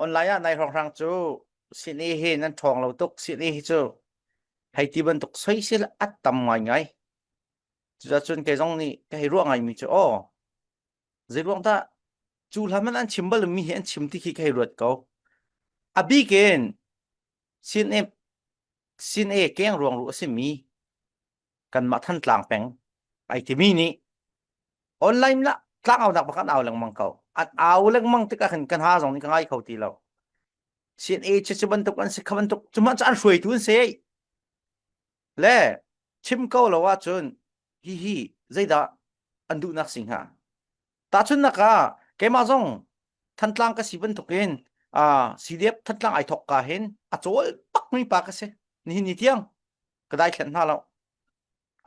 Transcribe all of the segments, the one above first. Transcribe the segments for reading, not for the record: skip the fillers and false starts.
Online ah nai hrawnghrang cu sini hi nan ṭhawng lo tuk. Sini hi cu hei ti bantuk soisel a tam ngaingai. Cucacun kei zong nih ka hei ruah ngaimi cu aw zeiruang dah cu hlan hmanh an chim bal mi hi an chim ti khi ka hei ruat ko. A bik in sin e sin e keng ruang ru a simi kanmah Thantlang peng ai timi nih online la tlangaunak bak an au lengmang ko. An au lengmang tikah khin kan ha zong nih ka ngai kho ti lo. CNA cu cu bantuk an si kha bantuk cu mah cu an hruaitu an si. Le chim ko lo ahcun hihi zeidah an duhnak si hnga? Tahchunhnak ah keimah zong Thantlang ka si bantukin uh, CDF Thantlang ai thok ka hin a cawl bak mi pa ka si. Nihin ni tiang ka dai thlen hna lo.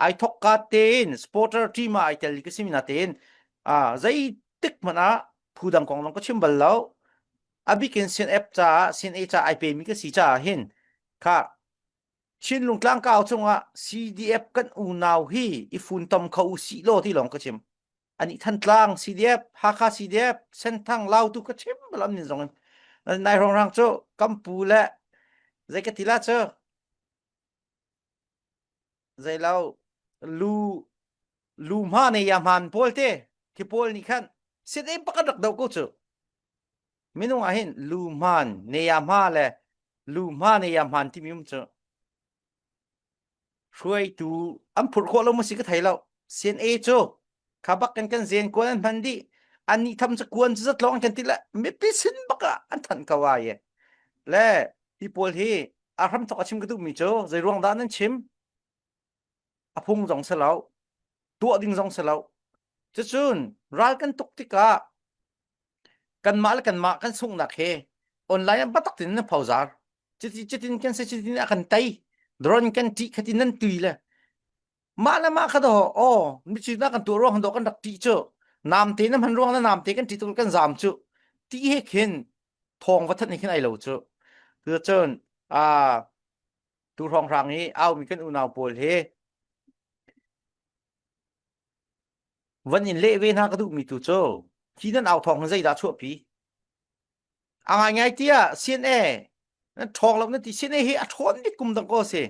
Ai thok ka tein supporter team ah ai tel ka si mi na tein uh, zeitik hmanh ah phu dang kong zong ka chim bal lo. Abikin CNF caah CNA ca ai pe mi ka si caah hin kha Chinlung tlangkau cungah CDF kan unau hi i funtom kho u sih law ti lawng ka chim. Ani Thantlang CDF, Hakha CDF, Senthang Lautu ka chim balam nin zong in. Nai rong rang cu kampu le zei ka ti la cu zei lo lu lu hma ne ya hman pawl te khi pawl nih khan sit e pakat rak do ko cu Minung ah hin lu hmaan, ne-ya hma le lu hma ne-ya hmaan timi um cu hruaitu an phurh khawh lo maw si ka thei lo. CNA cu kha bak kan kan zen kuan an hman dih. An nih tham cu kuan cu zatlawng kan ti le mipi sin bak ah an thanh ko ai. Le hi pawl hi a hramthok a chim ka duhmi cu zei ruang dah nan chim? A phung zong si lo. Tuah ding zong si lo. Cucun ral kan tuk tikah kanmah le kanmah kan sunghnak he online ah biatak tein nan phozar cuti cutin kan si cutin a kan tei drone kan ṭih khatin nan tui le mah le mah kha do aw micu na kan tuah ruang do kan rak ṭih cu namte na hman ruang na namte kan ṭih tuk kan zam cu ti he khin thawng va thanh he khin ai lo cu cun a tu hrawng hrang i au mi kan unau pawl he Van in leh ve hna ka duhmi tu cu hi nan au thawng hi zeidah chuahpi? A ngaingai tiah CNA nan ṭhawng lo nan ti CNA hi a ṭhawn bik kum dang ko a si.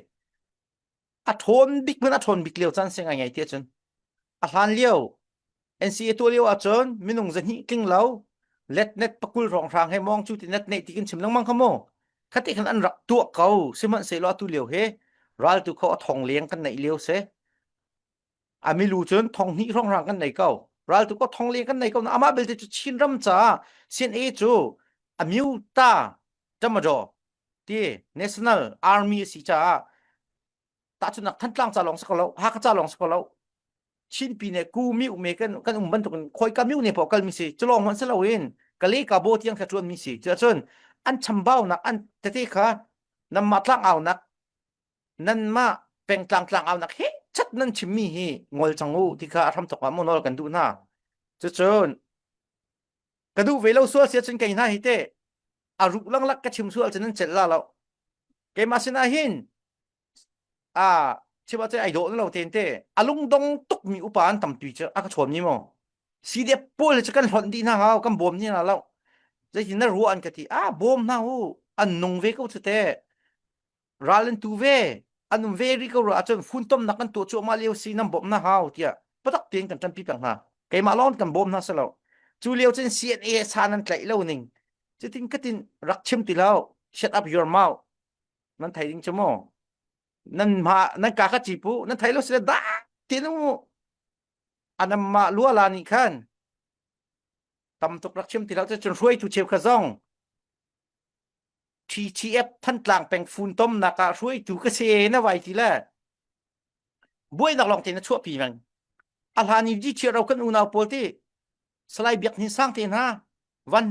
A ṭhawn bik hmanh a ṭhawn bik lio caan si ngaingai tiah cun. A hlan lio NCA tuah lio ahcun minung zahnih tling lo letnet pakul hrawnghrang he mawng cu ti net neih ti kan chim lengmang kha mu. Khati khan an rak tuah ko sihmanhsehlaw atu lio hi raltu kho a thong leng kan neih lio si. A milu cun thong hnih hrawnghrang kan nei ko. Raltu ko thong leng kan nei ko. Amah belte cu Chinram caah CNA cu Amyota Tamadaw ti National Army a si caah tahchunhnak Thantlang ca lawng si ko lo, Hakha ca lawng si ko lo. Chinpi ne ku mi me kan kan um bantuk in khoi ka miu ne po kal mi si culong hmanh si loin kale ka bo tiang kha tuan mi si cuahcun an chambaunak an tete kha namma tlang aunak nanmah pengtlang tlangaunak he chat nan chimmi hi ngol cang u ti kha a hramthawk ah maw nawl kan duh hna. Cucun ka duh ve lo sual si ahcun kei hna hi te a ruh langlak ka chim sual cun nan celh la lo. Keimah sinah hin a chim ahcun ai dawh lo ten te a lungdong tukmi upa an tampi cu a ka chawn mi maw CDF pawl cu kan hlonh dih hna hau kan bawm dih hna lo zeitin na ruah an ka ti a bawm hna u an nung ve ko cu te Ral an tu ve, an um ve rih ko rua ahcun funtomnak kan tuah cuahmah lio si nan bawmh na hau tiah patak tein kan ṭanpi peng hna. Keimah lawng kan bawm hna si lo. Cu lio cun CNA sa nan tlaih lo ning. Cutin katin rak chim ti lo. Shut up your mouth. Nan thei ding cu mu. Nan ma nan ka ka ci pu nan thei lo sile da tin mu. Anamma luala nih khan tam tuk rak chim ti lo cun hruaitu cheu kha zong TTF Thantlang peng funtomnak ah hruaitu ka si na vai ti le buainak lawng te na chuahpi meng. A hlan i GTRO kan unau pawl ti Salai Biak Hnin Sang te hna Van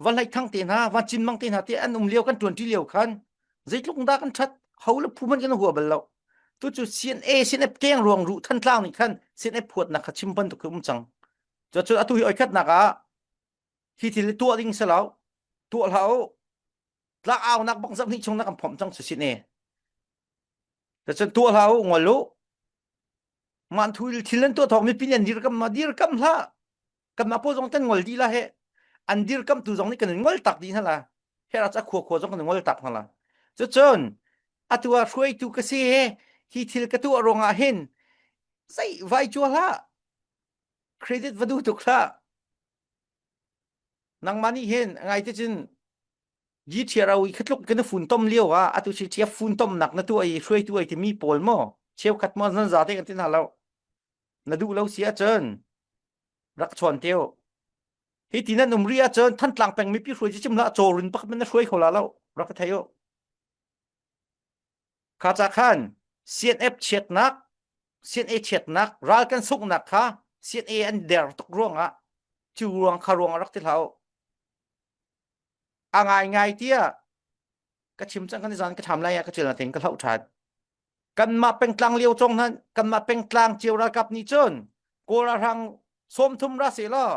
Van Hlei Thang te hna Van Cin Mang te hna te an um lio kan ṭuanṭi lio khan zeitluk dah kan ṭhat ho le phu hmanh kan hua bal lo. Tu cu CNA CNF keng ruang ruh Thantlang nih khan CNF phuatnak kha chim bantuk khi um cang. Cu atu hi oi khatnak ah Hi thil hi tuah ding si lo. Tuah hlah u. Tlak aunak bak zarh hnih chung na kan phomh cang si ne. Cun tuah hlah u, ngol u. Man thu thil nan tuah thawk mipi nan dirkam ma dirkam hlah. Kanmah pawl zong kan ngol dih la he. An dirkamtu zong nih kan in ngol tak dih hna la. Hera ca khua khua zong kan in ngol tak hna la. Cucun atu ah hruaitu ka si hi thil ka tuah ruangah hin zei vai chua hlah. Credit va duh tuk hlah. Nangmah nih hin ngai te cun GTRO i khatluk kan fun tom lio ah atu si chia fun tom nak na tuah i hruaitu ai timi pawl maw cheukhat maw nan za te kan ti hna lo na duh lo si ahcun rak chawn teo hi ti nan um ri ahcun Thantlang peng mipi hruai ci chim la cawrin pakhat man na hruai kho la lo rak ka thei u kha cha khan CNF chiatnak CNA chiatnak ral kan sungnak kha CNA an der tuk ruangah cu ruang kha ruang rak ti hlah u a ngaingai tiah ka chim cang kan zan ka tham lai ah ka cil na ting ka hloh ṭhan kanmah pengtlang lio cong nan kanmah pengtlang cio ralkap nih cun kawl ralhrang 30 ra se law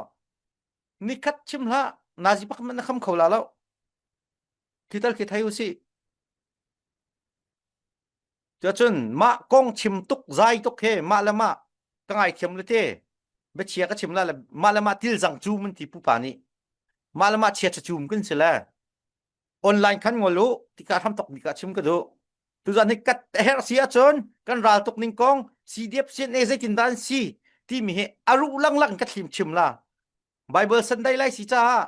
nikhat chim hlah nazi pak man na kham kho la lo khi tal khi thai u si Cuacun mah kong chim tuk zai tuk he mah le mah ka ngaithiam le te biachia ka chim la le mah le mah tilzang cum an ti pupa nih mah le mah chia cum kan si le online khan ngol u tika hram tok mi ka chim ka duh tuzan hi kat her si ahcun kan ral tuk ning kong CDF CNA zeitin dah an si timi hi aru lang lang ka thlim chim la Bible Sunday lai si caah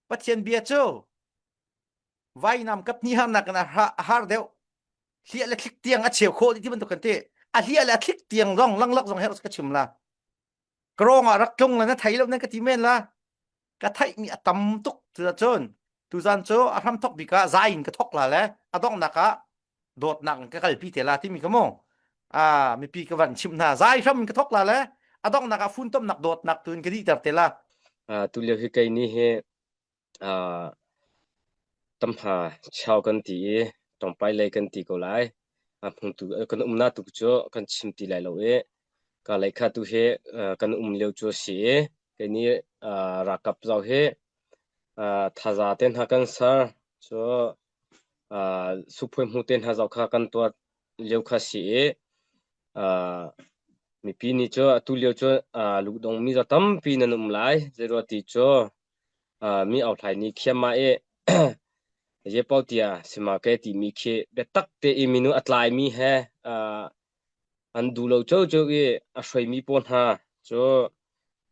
Pathian bia cu vainam kap hnih harnak in a har deuh hliah le thlik tiang a cheu khawh ti bantuk kan ti a hliah le a thlik tiang zong langlak zong her ka chim la krong ah rak tlung la na thei lo nan ka ti men la ka theih mi a tam tuk cun tuzan cu a hram thok bik ah zai in ka thok la le a donghnak ah dawtnak in ka kalpi te la timi ka mu a mipi ka van chim hna zai hram in ka thok la le a donghnak ah funtomnak dawtnak tu in ka dihter te la tu lio hi kei ni hi Tamha chau kan ti i ṭongpai lei kan ti ko lai. Hmungtu kan umnak tu cu kan chim ti lai lo i ka lei kha tu hi kan um lio cu a si i kei nih ralkap zau hi thaza te hna kan ser cu suphui hmu te hna zau kha kan tuah lio kha si i mipi nih cu atu lio cu lungdongmi zaw tampi nan um lai. Zeiruah ti cu Mi auhlai nih khiam ah i Zepotia simake timi khi biatak te i minu a tlaimi he an duh lo ciocio i a hruaimi pawl hna cu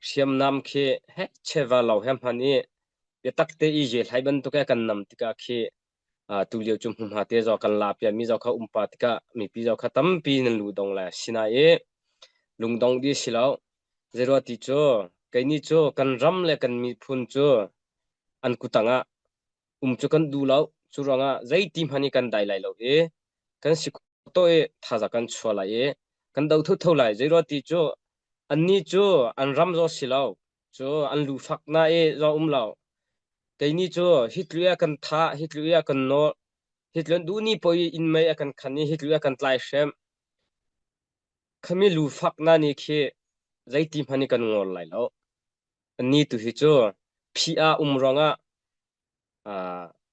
hriamnam khi heh cheva lo he hman i biatak te i zehlai bantuk he kan nam tikah khi tulio cu hmunhma te zaw kan la piami zaw kha umpa tikah mipi zaw kha tampi nan lu dong le sinain lungdong di si lo. Zeiruah ti cu keinih cu kan ram le kan miphun cu an kutang ah um cu kan duh lo. Cu ruangah zeiti hmanh i kan dai lai lo i kan si khawh i thazaang kan chuah lai i kan do thotho lai. Zeiruah ti cu annih cu an ram zaw si lo. Cu an lu fak na i zaw um lo. Keinih cu hi tlu i a kan thah, hi tlu i a kan nawl, hi tlu an duh ni poh i inn mei a kan khan i hi tlu i a kan tlaihrem. Khami lu fak na nih khi zeiti hmanh i kan ngol lai lo. Annih tu hi cu phih ah um ruangah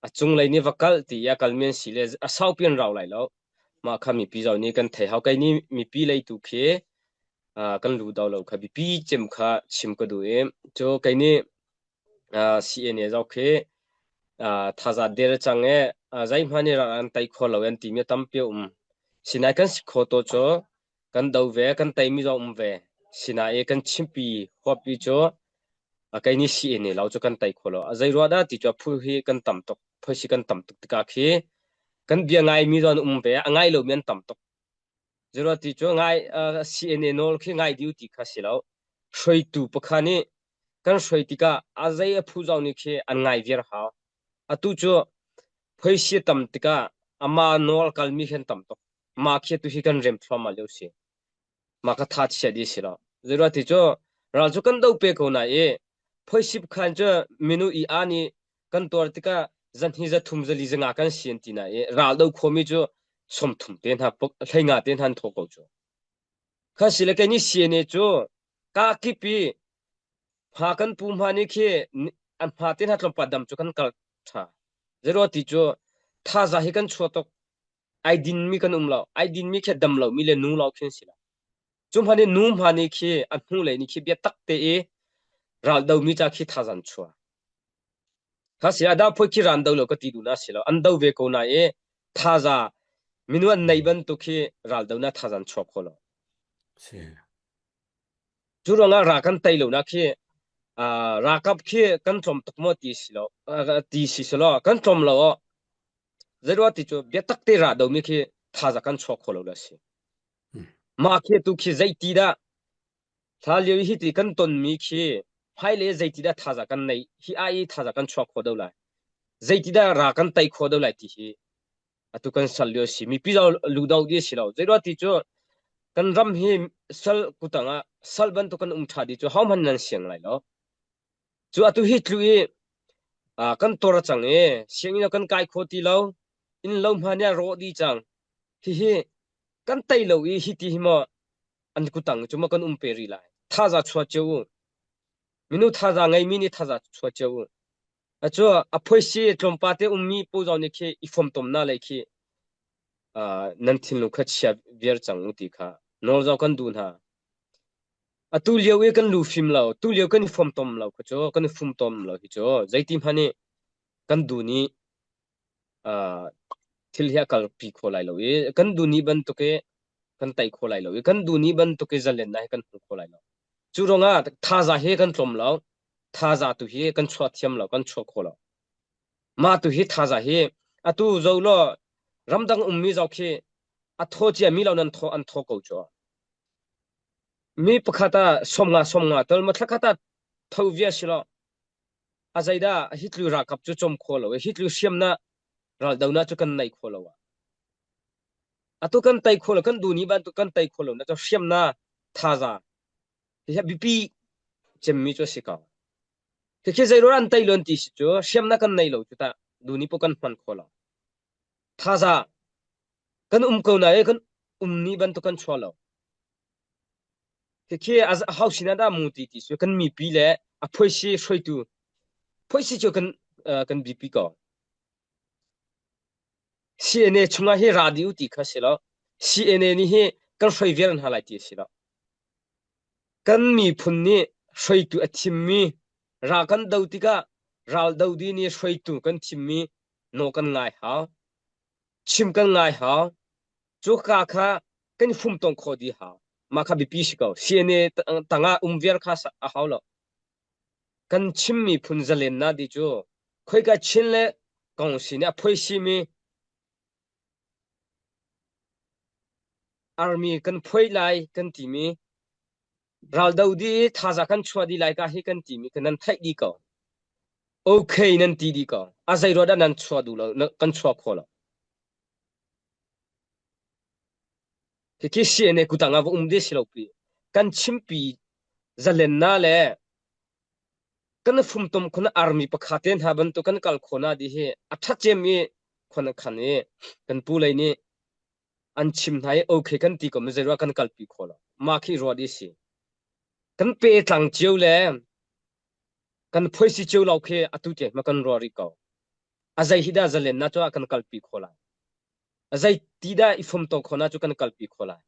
a cunglei nih va kal ti i a kalmi an si le a saupi an rau lai lo. Mah kha mipi zong nih kan thei hau. Kei nih mipi lei tu khi kan lu do lo kha biapi cem kha chim ka duh i cu kei nih CNA zong khi thaza der cang i zeihmanh nih ral an tei kho lo an timi tampi a um. Sinain kan si kho to cu kan do ve, kan teimi zong um ve. Sinain kan chimpi huapi cu kei nih CNA lo cu kan tei kho lo. Zei ruah dah ti cu phu hi kan tam tuk. Phoisi kan tam tuk tikah khi kan bia ngaimi zong an um ve, a ngai lomi an tam tuk. Zeruah ti cu ngai CNA nawl khi ngai diu ti kha si lo. Hruaitu pakhat nih kan hruai tikah a zei a phu zong nih khi an ngai viar hau. Atu cu phoisi tam tikah ama nawl kalmi khi an tam tuk. Mah khi tu hi kan rem thluahmah lio si. Mah ka tha chia di si lo. Zeruah ti cu ral cu kan do pe ko na i phoisip khan cu minu i a nih kan tuar tikah zanhi zathum zali zanga kan si an ti na i ral do khomi cu 30 te hna 15 te hna an tho ko cu. Kha si le kei ni CNA cu ka kip i hma kan pu hma ni khi an hma te hna tlawmpal dam cu kan kal tha. Zeruah ti cu thaza hi kan chuah tuk. Ai din mi kan um lo. Ai din mi khi dam lo mi le nu lo khi an si lo. Cu hman i nu hma ni khi a hnu lei ni khi biatak te i ral do mi ca khi thazan chuah. Kha si ah dah phoi khi ran do lo ka ti duh na si lo. An do ve ko na i thaza minu an nei bantuk hi ral do na thaza an chuak kho lo. Si. Cu ruangah ra kan tei lo na khi ralkap khi kan tlawm tuk maw ti si lo ti si si lo kan tlawm lo Zeiruah ti cu biatak te ra domi khi thaza kan chuak kho lo la si. Mah khi tu khi zeiti dah thla lio hi ti kan tonmi khi hmailei zeiti dah thaza kan nei hi ai thaza kan chuak kho do lai. Zeiti dah ra kan tei kho do lai ti hi atu kan sal lio si. Mipi zo lu do di si lo. Zeiruah ti cu kan ram hi sal kutang ah sal bantuk kan um tha di cu ho hmanh nan siang lai lo. Cu atu hi tlu i kan tor cang i sianginn kan kai kho ti lo. Inn lo hma nih a rawh dih cang. Hihi kan tei lo i hiti hi maw an kutang cu maw kan um pe rih lai. Thaza chuah cio u. Minu thaza ngeimi nih thaza chuah cio u. Acu a phoisi tlawmpa te ummi pu zong nih khi i fomtomnak lei khi nan thinlung kha chia viar cang u ti kha nawl zong kan duh hna. Atu lio i kan lu fim lo, tu lio kan i fomtom lo kha cu, kan i fumtom lo hi cu zeiti hmanh i kan duh nih uh, thil hi a kalpi kho lai lo i kan duh ni bantuk i kan tei kho lai lo i kan duh ni bantuk i zalennak hi kan hmu kho lai lo. Cu ruangah thaza hi kan tlawm lo, thaza tu hi kan chuah thiam lo, kan chuah kho lo. Mah tu hi thaza hi atu zo law ramdang ummi zau khi a thaw cia mi lo nan thaw an thaw ko cu. Mi pakhat ah 50 50 tal ma thlakhat ah tho via si lo. A zeidah hi tlu ralkap cu cawm kho lo i hi tlu hriamnak raldonak cu kan nei kho lo ah. Atu kan tei kho lo kan duh ni bantuk kan tei kho lo na cu hriamnak thaza hi biapi cemmi cu a si ko. Khikhi zeiruang an tei lo an ti si cu hriamnak kan nei lo cu tah duh ni pawh kan hman kho lo. Thaza kan um ko na i kan um ni bantuk kan chuah lo. Khikhi a hau sin ah dah mu ti ti cu kan mipi le a phuaisi hruaitu phuaisi cu kan kan bipi ko. CNA chungah hi ra dih u ti kha si lo. CNA nih hi kan hruai viar hna lai ti a si lo. Kan miphun nih hruaitu a thimmi ra kan do tikah ral do dih nih hruaitu kan thimmi naw kan ngai hau. Chim kan ngai hau. Cuka kha kan fumtong khawh dih hau. Mah kha biapi si ko. CNA tangah um viar kha a hau lo. Kan chim miphun zalennak di cu khoika Chin le Kongsi nih a phoisimi army kan phoi lai kan timi raldo dih i thaza kan chuah dih lai ka hi kan timi kan nan theih dih ko. Okay nan ti dih ko. A zei ruah dah nan chuah duh lo, kan chuah khawh lo. Khikhi CNA kutang ah va um dih si lo pi. Kan chimpi zalennak le kan fumtom khun army pakhat te hna bantuk kan kal khawh di hi a ṭha cem i khon khan i kan pu lei nih an chim hna i okay kan ti ko mi zei ruah kan kalpi khawh lo. Mah khi ruah dih si. Kan pe tlang cio le kan phoisi cio lo khi atu te ma kan ruah rih ko. A zei hi dah zalennak cu ah kan kalpi khawh lai. Zeiti dah i fumto khawh cu kan kalpi khawh lai?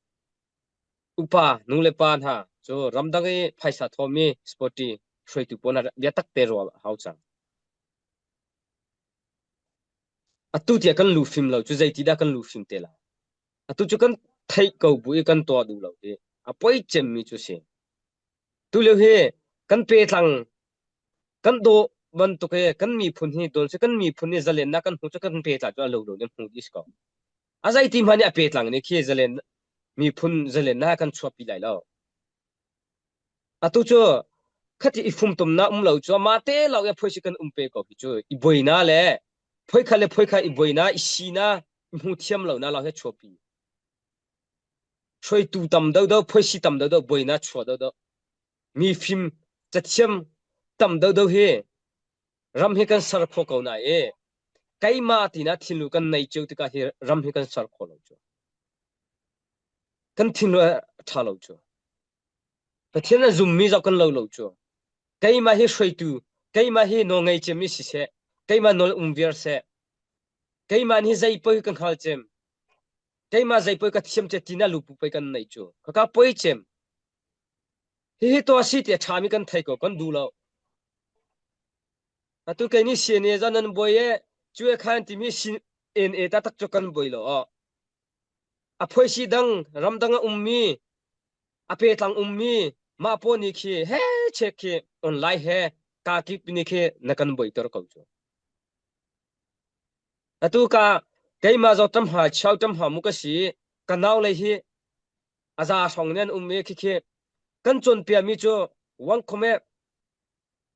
Upa nu le pa hna cu ramdang i phaisa thawmi sporty hruaitu pawl hna biatak te rual a hau cang. Atu tiah kan lu fim lo cu zeiti dah kan lu fim te lai? Atu cu kan theih ko bu i kan tuah duh lo hi a poi cemmi cu si. Tulio hi kan petlang kan dawh bantuk i kan miphun hi dawn si kan miphun nih zalennak kan hmu cu kan petla cu a lo lo in hmu dih si ko. A zeiti hmanh nih a petlang nih khi zalen miphun zalennak kan chuahpi lai lo. Atu cu khati i fumtomnak um lo cu mah te lo i phoisi kan um pe ko hi cu i buaina le phoikha le phoikha i buaina i sina i hmu thiam lo na lo he chuahpi. Hruaitu tam deuhdeuh, phuaisi tam deuhdeuh, buainak chuah deuhdeuh, mi fim cathiam tam deuhdeuh hi ram hi kan ser khawh ko na i keimah tina thinlu kan nei cio tikah hi ram hi kan ser khawh lo cu. Kan thinlu a ṭha lo cu. Pathian a zummi zong kan lo lo cu. Keimah hi hruaitu, keimah hi nawlngei cemmi siseh, keimah nawl um viar seh, keimah nih zei poi ka hngal cem, keimah zei poi ka thiam ce tina lupu poi kan nei cu kaka poi cem hihi to si ti a ṭhami kan thei ko kan duh lo. Atu kei nih CNA zan nan buai e cuai khan timi CNA ta tak cu kan buai lo. A phoisi dang ramdang a ummi a petlang ummi mah paw ni khi he chek khi online he ka kip ni khi na kan buai ter ko cu. Atu ka keimah zo tam ha chau tam ha mu ka si ka nau lei hi a za hrong nen um i khi khi kan cawnpiak mi cu wang khome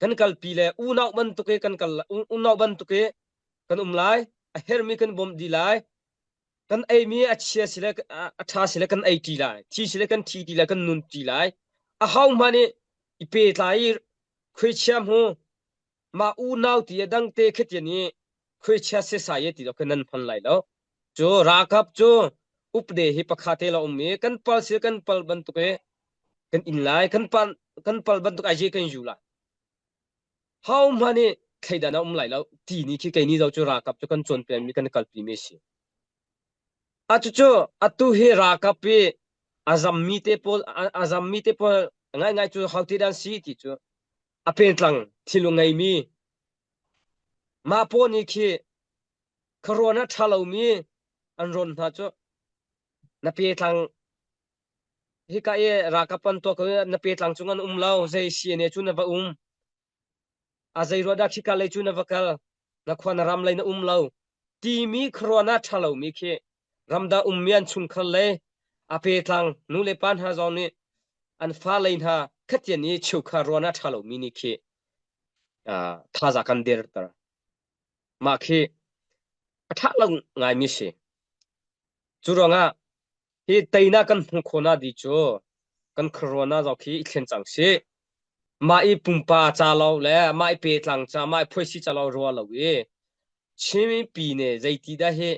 kan kalpi le unau bantuk i kan kal unau bantuk i kan um lai a hermi kan bawmh dih lai kan eimi a chia si le a ṭha si le kan ei ṭi lai thi si le kan thi ti lai kan nun ṭi lai a hau hmanh nih i pe tlai i khuaichia hmu mah unau ti a dang te khatian i khuaichia sesai e ti lo khan nan hman lai lo cu ralkap cu upde hi pakha te la um i kan pal si kan pal bantuk i kan in lai kan pal kan pal bantuk ai je kan yu lai how hmanh i thleidan a um lai lo ti ni khi kei ni zo cu ralkap cu kan cawnpiak mi kan kalpi mi si a cu cu atu hi ralkap i a zam mi te pawl a zam mi te pawl ngai ngai cu how ti dan si ti cu a pentlang thilung ngei mi mah pawl nih khi khuaruan a ṭha lomi an rawn hna cu na petlang hika i ralkap an tuah ko na petlang cung an um lo zei CNA cu na va um a zei ruah dah khika lei cu na va kal na khua na ram lei na um lo timi khuaruan a ṭha lomi khi ramdang ummi an chungkhar le a petlang nu le pa hna zong nih an fa lei hna khatian i cheukhar ruan a ṭha lomi nih khi thaza kan derter Mah khi a ṭha lo ngaimi si. Cu ruangah hi teinak kan hmuh khawhnak dih cu kan khuaruahnak zong khi i thlen cang sih. Mah i pumpa ca lo le mah i petlang ca, mah i phuaisi ca lo rua lo i Chin mipi nih zeiti dah hi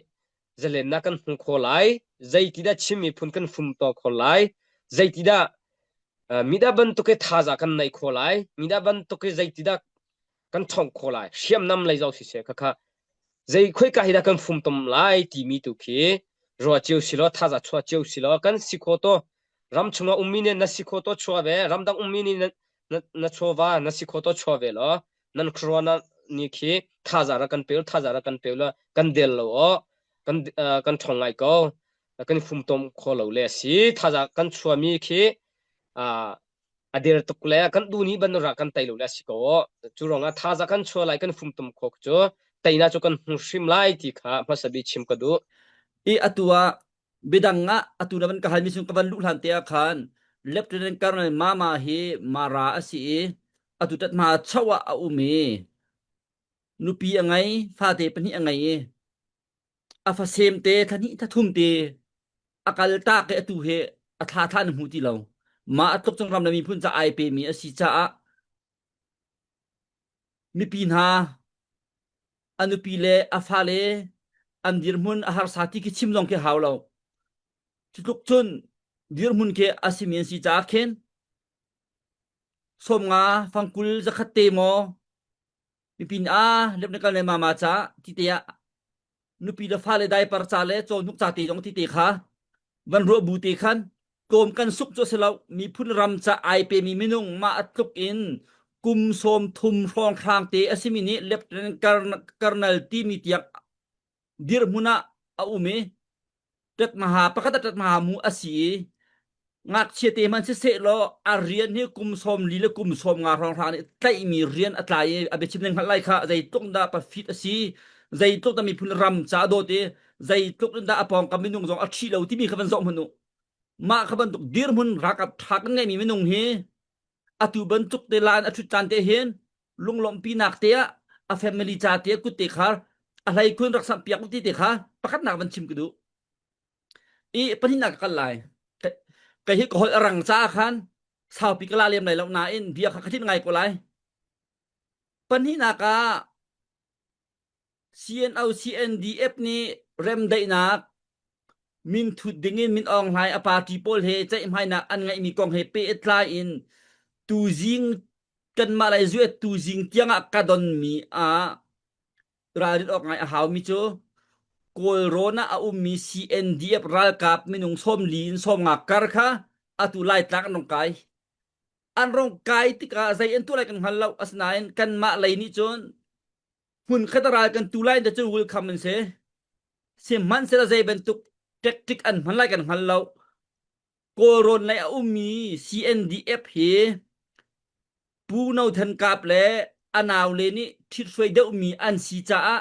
zalennak kan hmuh khawh lai, zeiti dah Chin miphun kan fumtaw khawh lai, zeiti dah mida bantuk i thaza kan neih khawh lai, mida bantuk i zeiti dah kan ṭhawng khawh lai hriamnam lei zong siseh khakha zei khoika hi dah kan fumtom lai timi tu khi ruah cio si law thaza chuah cio si law kan si kho to ram chungah ummi nih na si kho to chuah ve ramdang ummi nih na na chawva na si kho to chuah ve law nan khuaruahnak ni khi thaza ra kan pe thaza ra kan pe lo kan del lo o kan kan ṭhawng ngai ko kan fumtom kho lo le si thaza kan chuami khi a dir tuk le kan du ni ban ra kan tei lo le si ko cu ruangah thaza kan chua lai kan fumtum khok cu teina cu kan hmu hrim lai ti kha hmasa bi chim ka duh. I atu ah bidang ah atu na van ka hal mi chung ka van luh hlan te ah khan Lieutenant Colonel Mama hi Mara a si i atu tat ma chau ah a um i nupi a ngei fate pahnih a ngei i a fasem te thla hnih thla thum te a kal tak i atu he a thla thla na hmu ti lo mah a tluk cang ram le miphun ca ai pe mi a si caah mipi hna a nupi le a fale an dirhmun a harsa ti khi chim zong khi hau lo cu tluk cun dirhmun khi a simi an si caah khin 50 fangkul 100 te maw mipi nih a lepnakal le mama ca ti te ah nupi le fale diaper ca le cawhnuk ca te zong ti te kha van ruah bu te khan tlawm kan suk cu si lo miphun ram ca ai pe mi minung mah a tluk in kum 30 hrawng hrang te a simi nih lieutenant colonel timi tiang dirhmun ah a um i ṭetmaha pakhat ah ṭetmaha mu a si i ngakchia te hmanh siseh law a rian hi kum 40 le kum 50 hrawnghrang nih tlaihmi rian a tlai i a biachim ning hngalh lai kha zeitluk dah pafit a si zeitluk dah miphun ram ca a dawt i zeitluk in dah a pawngkam minung zong a ṭhi lo timi kha van zoh hmanh u mah kha bantuk dirhmun ralkap ṭha kan ngeihmi minung hi atu bantuk te lan a ṭhut caan te hin lunglawmhpinak te ah a family ca te kut te kha a hlei khun rak samh piak ti te kha pakhatnak van chim ka duh i pahnihnak ka kal lai ka hi ka holh a rang ca khan saupi ka la lem lai lo nain bia kha ka thin ngai ko lai pahnihnak ah CNO CNDF nih remdaihnak minthut dingin Min Aung Hlaing a party pawl he ceihmainak an ngeihmi kong he pehtlai in tuzing kanmah lei zuet tuzing tiangah ka donmi ah ralrin awk ngai a haumi cu Kawlrawn ah a ummi CNDF ralkap minung 40 in 50 kar kha atu Laitlang an rung kai. An rung kai tikah zei an tuah lai kan hngal lo. Asinain kanmah lei nih cun. Hmun khat ral kan tu lai te cu welcome an si. Sihmanhsehlaw zei bantuk tactic an hman lai kan hngal lo. Kawlrawn lei a ummi CNDF hi Pu No Than Kap le a naule nih ṭhithruai deuhmi an si caah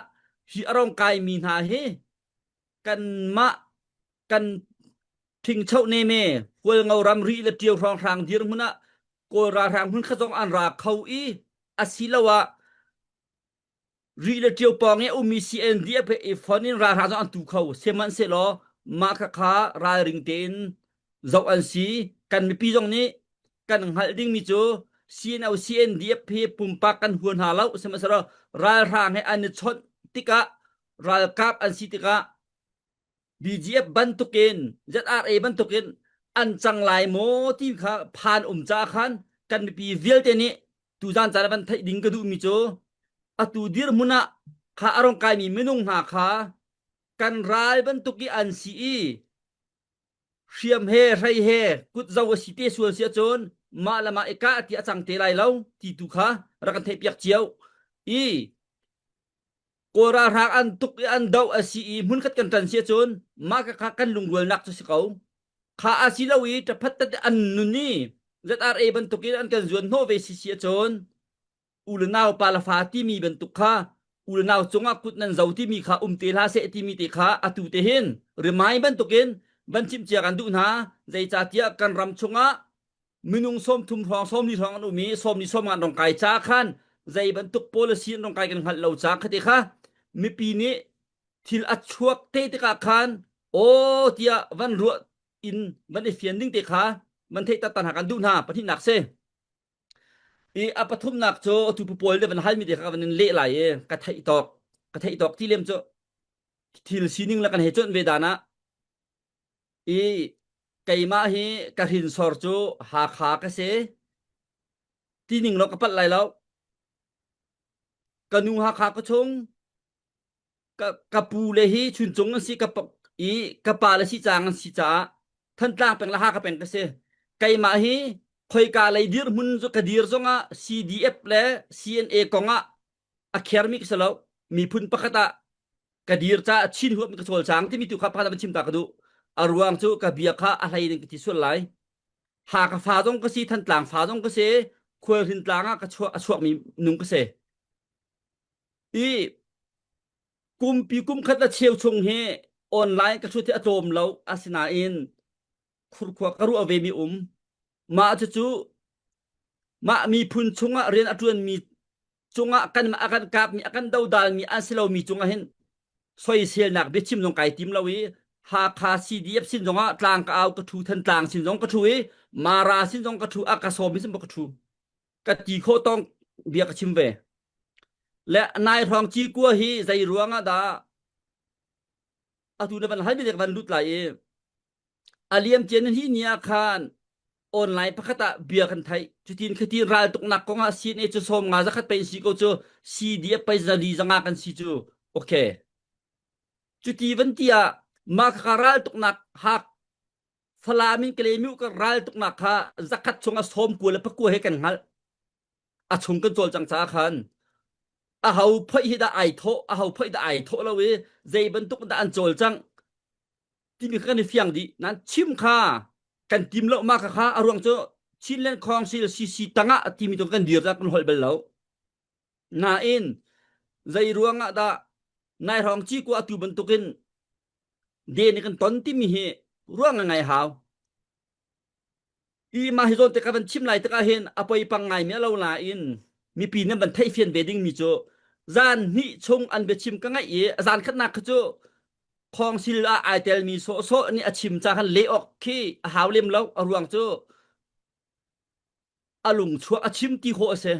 hi a rong kaimi hna hi kanmah kan ṭhingcho neme Hualngo ramri le Ṭio hrawnghrang dirhmun ah Kawl ralhrang hmun kha zong an ra kho i asiloah Ri le ṭio pawng i a ummi CNDF he i fon in ralhrang zong an tu kho. Sihmanhsehlaw mah khakha ralring tein zoh an si. Kan mipi zong nih kan hngalh dingmi cu CNO CNDF hi pumpak kan hua hna lo. Sihmanhsehlaw ralhrang he an i chawnh tikah ralkap an si tikah BGF bantukin ZRA bantukin an cang lai maw ti kha phan um ca khan kan mipi vialte nih tuzan caan van theih ding ka duhmi cu atu dirhmun ah kha a rong kaimi minung hna kha kan ral bantuk i an si i hriam he hrei he kut zo a si te sual si ahcun mah le mah i kah ti a cang te lai lo ti tu kha rak kan theih piak cio i Kawl ralhrang an tuk i an doh a si i hmunkhat kan ṭan si ahcun mah kha kan lungrualnak cu si ko. Kha a si lo i ṭaphat tat an nun i ZRA bantukin an kan zuan hnawh ve si si ahcun u le nau pa le fa timi bantuk kha u le nau cungah kut nan zo timi kha um te hlah seh timi te kha atu te hin rimai bantukin van chimh cia kan duh hna zeicahtiah kan ram chungah minung 30 hrawng 40 hrawng an um i 40 sawm an rong kai ca khan zei bantuk policy an rong kai kan hngalh lo ca khate kha mipi nih thil a chuak te tikah khan aw tiah van ruah in van i fian ding te kha van theih tattan ha kan duh hna pahnihnak si i a pathumnak cu atu pu pawl le van halmi te kha van in leh lai i ka theih tawk ka theih tawk ti lem cu thil sining le kan he chawnh ve dan ah I keimah hi ka hrinsor cu Hakha ka si. Tining law ka palh lai lo. Ka nu Hakha ka chung, ka, ka pu le hi Chuncung an si, ka, i ka pa le Sihcang an si caah Thantlang peng le Hakha peng ka si. Keimah hi khoika lei dirhmun cu ka dir zongah CDF le CNA kongah a khermi ka si lo. Miphun pakhat ah ka dir caah chin huap in ka cawlcang timi tu kha pakhat ah van chim ta ka duh. A ruang cu ka bia kha a hlei in ka ti sual lai. Hakha fa zong ka si, Thantlang fa zong ka si, Khualhrin tlang ah ka chuak a chuakmi nung ka si. I kumpi kum khat le cheu chung hi online ka thut hi a tlawm lo asinain khurkhua ka ruah ve mi um. Mah cucu mah miphun chungah rian a ṭuanmi cungah kan a kan kapmi a kan dodalmi an si lomi cungah hin soiselnak biachim zong kai tim lo i Hakha CDF sin zongah tlang ka au ka ṭhu Thantlang sin zong ka ṭhu i Mara sin zong ka ṭhu a ka sawm sin ka ṭhu ka ti khawh tong bia ka chim ve le nai hrawng ci kua hi zei ruangah dah atu na van hal mi van lut lai i A liamcia ni ni ah khan online pakhat ah bia kan theih. Cutin khatin raltuknak kong ah CNA cu 50 zakhat pei si ko cu CDF pei zali zanga kan si cu. Okay. Cuti van ti ah mah kha raltuknak hak Falam in Kalemiu ka raltuknak kha zakhat chung a sawm kua le pakua he kan hngalh. A chung kan cawlcang caah khan a ho phoih hi dah ai thawh a ho phoih dah ai thawh lo i zei bantuk dah an cawlcangh timi kha kan i fiang dih nan chim kha kan tim lo ma kha kha a ruang cu Chinland Council CC tangah timi tu kan dir kan holh bal lo nain zei ruangah dah nai hrawng ci ku atu bantukin den kan ton timi hi ruang ngai hau I mah hi zawn te ka van chim lai tikah hin a poipang ngaimi a lo nain mipi nih van theihfian ve dingmi cu zan hnih chung an biachim ka ngaih i zan khatnak kha cu khawngsil ah ai telmi sawhsawh nih a chim ca khan leh awk khi a hau lem lo a ruang cu a lung chuak a chim ti khawh a si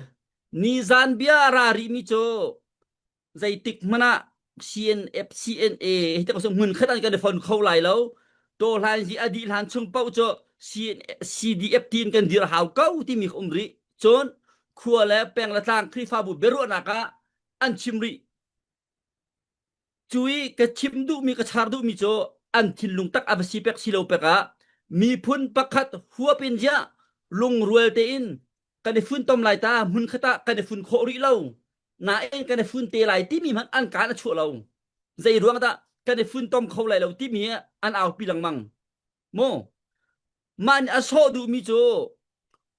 ni zan bia a ra rihmi cu zeitik hmanh ah CNF CNA hi te hmun khat an kan i fon kho lai lo to hlan hi a dih hlan chung paoh cu CDF tin kan dir hau ko timi um rih cun khua le peng le tlang Khrihfabu biaruahnak ah an chim rih cui ka chim duhmi ka char duhmi cu an thinlung tak a va si pek si lo pek ah miphun pakhat huap in ziah lungrual tein kan i funtom lai ta hmun khat ah kan i fun khawh rih lo. Nain kan i fun te lai timi hmanh an kaan a chuah lo. Zei ruang dah kan i funtom kho lai lo timi an aupi lengmang. Mu mah nih a sawh duhmi cu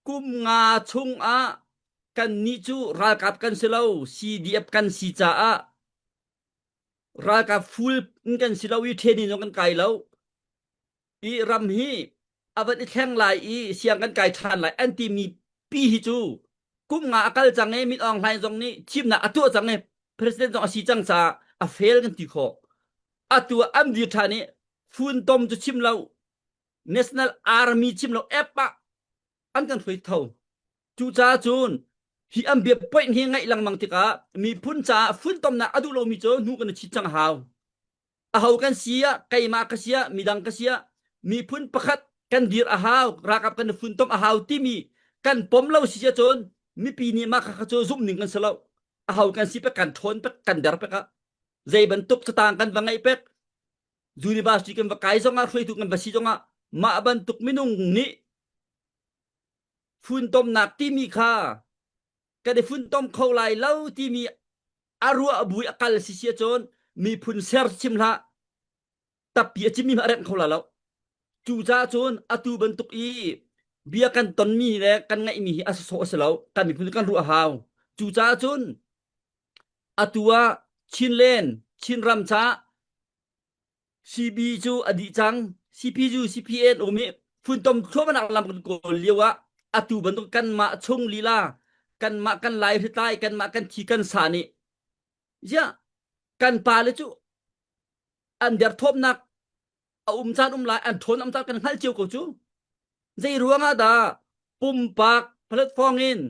kum nga chung ah kannih cu ralkap kan si lo CDF kan si caah ralkap full in kan si lo i training zong kan kai lo i ram hi a van i thleng lai i siang kan kai ṭhan lai an timi pi hi cu kum nga a kal cang i Min Aung Hlaing zong nih thimnak a tuah cang i president zong a si cang caah a fail kan ti khawh. Atu ah an dir ṭhan i funtom cu chim lo National Army chim lo app ah an kan hruai tho. Cucaah cun hi an bia point hi ngaih lengmang tikah miphun caah funtomnak a duh lomi cu hnu kan i chit cang a hau. Aho kan si ah keimah ka si ah midang ka si ah miphun pakhat kan dir a hau ralkap kan i funtom a hau timi kan pom lo si ahcun mipi nih mah kha cu zumh ning kan si lo. Aho kan si pek kan ṭhawn pek kan der pek ah zei bantuk catang kan va ngeih pek university kan va kai zongah hruaitu kan va si zongah mah bantuk minung nih funtomnak timi kha kan i funtom kho lai lo timi a ruah bui a kal si si ahcun miphun ser chim hlah tappi a cimmi a remh kho la lo cucaah cun atu bantuk i bia kan tonmi le kan ngaihmi hi a sawh a si lo kan miphun kan ruah a hau cucaah cun atu ah Chinland Chinram ca CB cu a dih cang CPU CPN um i funtom thluahnak lam kan kawl lio ah atu bantuk kanmah chung lila kanmah kan lai hritlai kanmah kan thi kan sa nih ziah kan pa le cu an derthawmnak a um caan um lai an ṭhawn um caan kan hngalh cio ko cu zei ruang ah dah pumpak platform in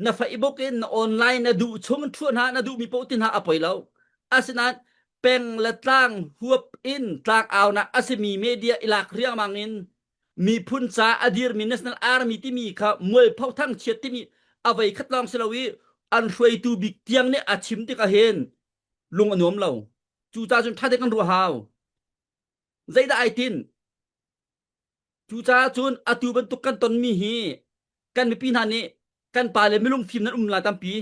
na Facebook in na online na duh chung ṭhuah hna na duhmi paoh ti hna a poi lo asinain peng le tlang huap in tlang aunak a simi media i lak riangmang in miphun ca a dirmi national army timi kha mualpho thangchiat timi a vei khat lawng si lo i an hruaitu bik tiang nih a chim tikah hin lung a nuam lo Cucaah cun ṭha tein kan ruah hau. Zeidah ai tin? Cucaah cun atu bantuk kan tonmi hi kan mipi hna nih kan pa le milung fim nan um lai tampi.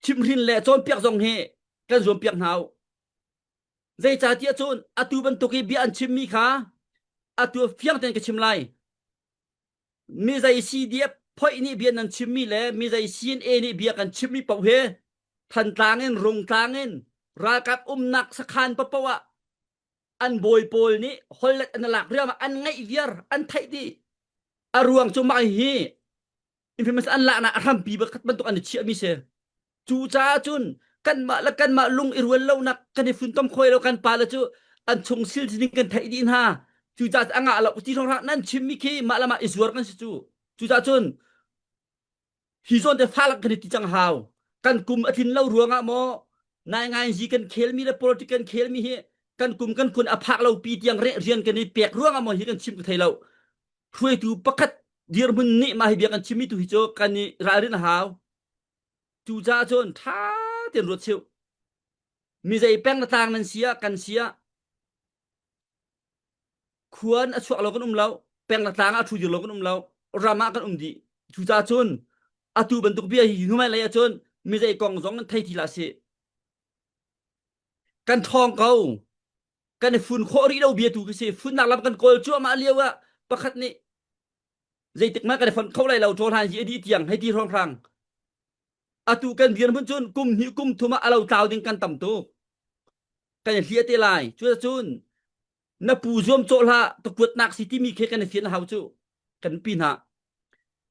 Chimhrin le cawnpiak zong hi kan zuampiak hna u. Zeicahtiah cun atu bantuk i bia an chimmi kha atu fiang tein ka chim lai. Mi zei CDF phoih nih bia nan chimmi le mi zei CNA nih bia kan chimmi paoh hi Thantlang in Rungtlang in ralkap umnak sakhan paohpaoh ah an bawi pawl nih hollet an lak riam an ngaih viar an theih dih a ruang cu mah hi information an laknak a hrampi bakhat bantuk an i chiahmi si Cucaah cun kanmah le kanmah lung i rual lonak kan i funtom khoi lo kan pa le cu an chung sil ning kan theih dih hna. Cucaah a ngah lo ti hrawng nan chimmi khi mah le mah i zuar kan si cu. Cucaah cun hi zawn te falak kan i ti cang hau. Kan kum a tlin lo ruangah maw nai ngai zi kan khelmi le politic kan khelmi hi kan kum kan kun a phak lo pi tiang rian kan i pek ruangah maw hi kan chim ka thei lo. Hruaitu pakhat dirhmun nih mah hi bia kan chimmi tu hi cu kan i ralrin a hau. Cucaah cun ṭha tein ruat cheu. Mi zei peng le tlang nan si ah kan si ah khuan a chuak lo kan um lo, peng le tlang ah a ṭhu dir lo kan um lo, ram ah kan um dih. Cucaah cun atu bantuk bia hi hnumai lei ah cun mi zei kong zong nan thei ti hlah sih. Kan ṭhawng ko. Kan i fun khawh rih lo bia tu khi si. Funnak lam kan kawl cuahmah lio ah pakhat nih zeitik mah kan i fonh kho lai lo ṭawl han hi a dih tiang hei ti hrawnghrang atu kan dirhmun cun kum hnih kum thum ah a lo tlau ding kan tam tuk kan i hliah te lai cucun na pu zuam cawh hlah takuatnak si timi khi kan i fian hau cu kan pi hna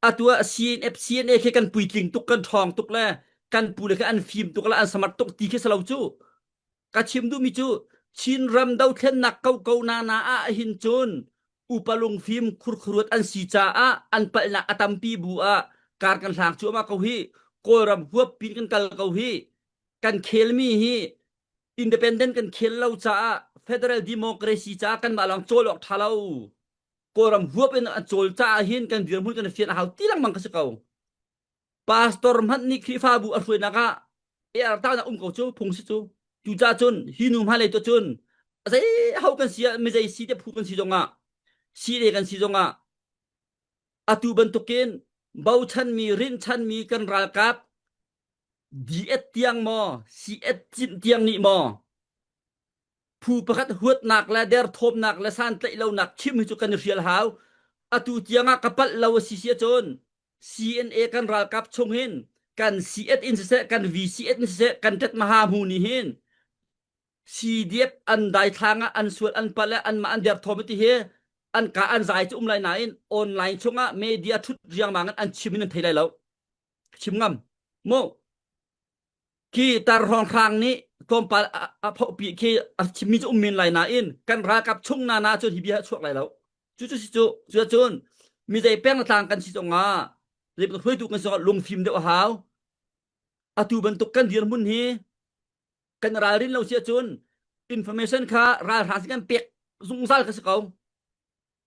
atu ah CNF CNA khi kan puitling tuk kan ṭhawng tuk le kan pu le khi an fim tuk le an smart tuk ti khi si lo cu Ka chim duhmi cu Chinram dothlennak koko nana ah hin cun upa lungfim khurkhuruat an si caah an palhnak a tampi bu ah kar kan hlang cuahmah ko hi Kawlram huap pin kan kal ko hi kan khelmi hi independent kan khel lo caah federal democracy caah kanmah lawng cawl awk ṭha lo Kawlram huap in an cawl caah hin kan dirhmun kan i fian a hau ti lengmang ka si ko. Pastor hmanh nih Khrihfabu a hruainak ah ertaunak um ko cu phung si cu. Cucaah cun hi nu hmailei tu cun zei ho kan si ah mizei si te phu kan si zongah si le kan si zongah atu bantukin bochanmi rinhchanmi kan ralkap. D.Ed tiang maw C.Ed tiang nih maw phu pakhat huatnak le derthawmnak le santlaih lonak chim hi cu kan i hrial hau. Atu tiang ah ka palh lo a si si ahcun CNA kan ralkap chung hin kan C.Ed in siseh kan VC.Ed in siseh kan tet maha hmu nih hin CDF an daithlang ah an sual an palh le anmah an derthawm ti hi an ka an zai cu um lai nain online chungah media thut riangmang in an chim in an thei lai lo. Chim ngam. Mu khi tar hrawnghrang nih tlawmpal a phohpi khi a chimmi cu um men lai nain kan ralkap chung na na cun hi bia a chuak lai lo. Cu cu si cu cu cun mi zei peng tlang kan si zongah zei bantuk hruaitu kan si zongah lungfim deuh a hau. Atu bantuk kan dirhmun hi kan ralrin lo si ahcun information kha ralhrang sin kan pek zungzal ka si ko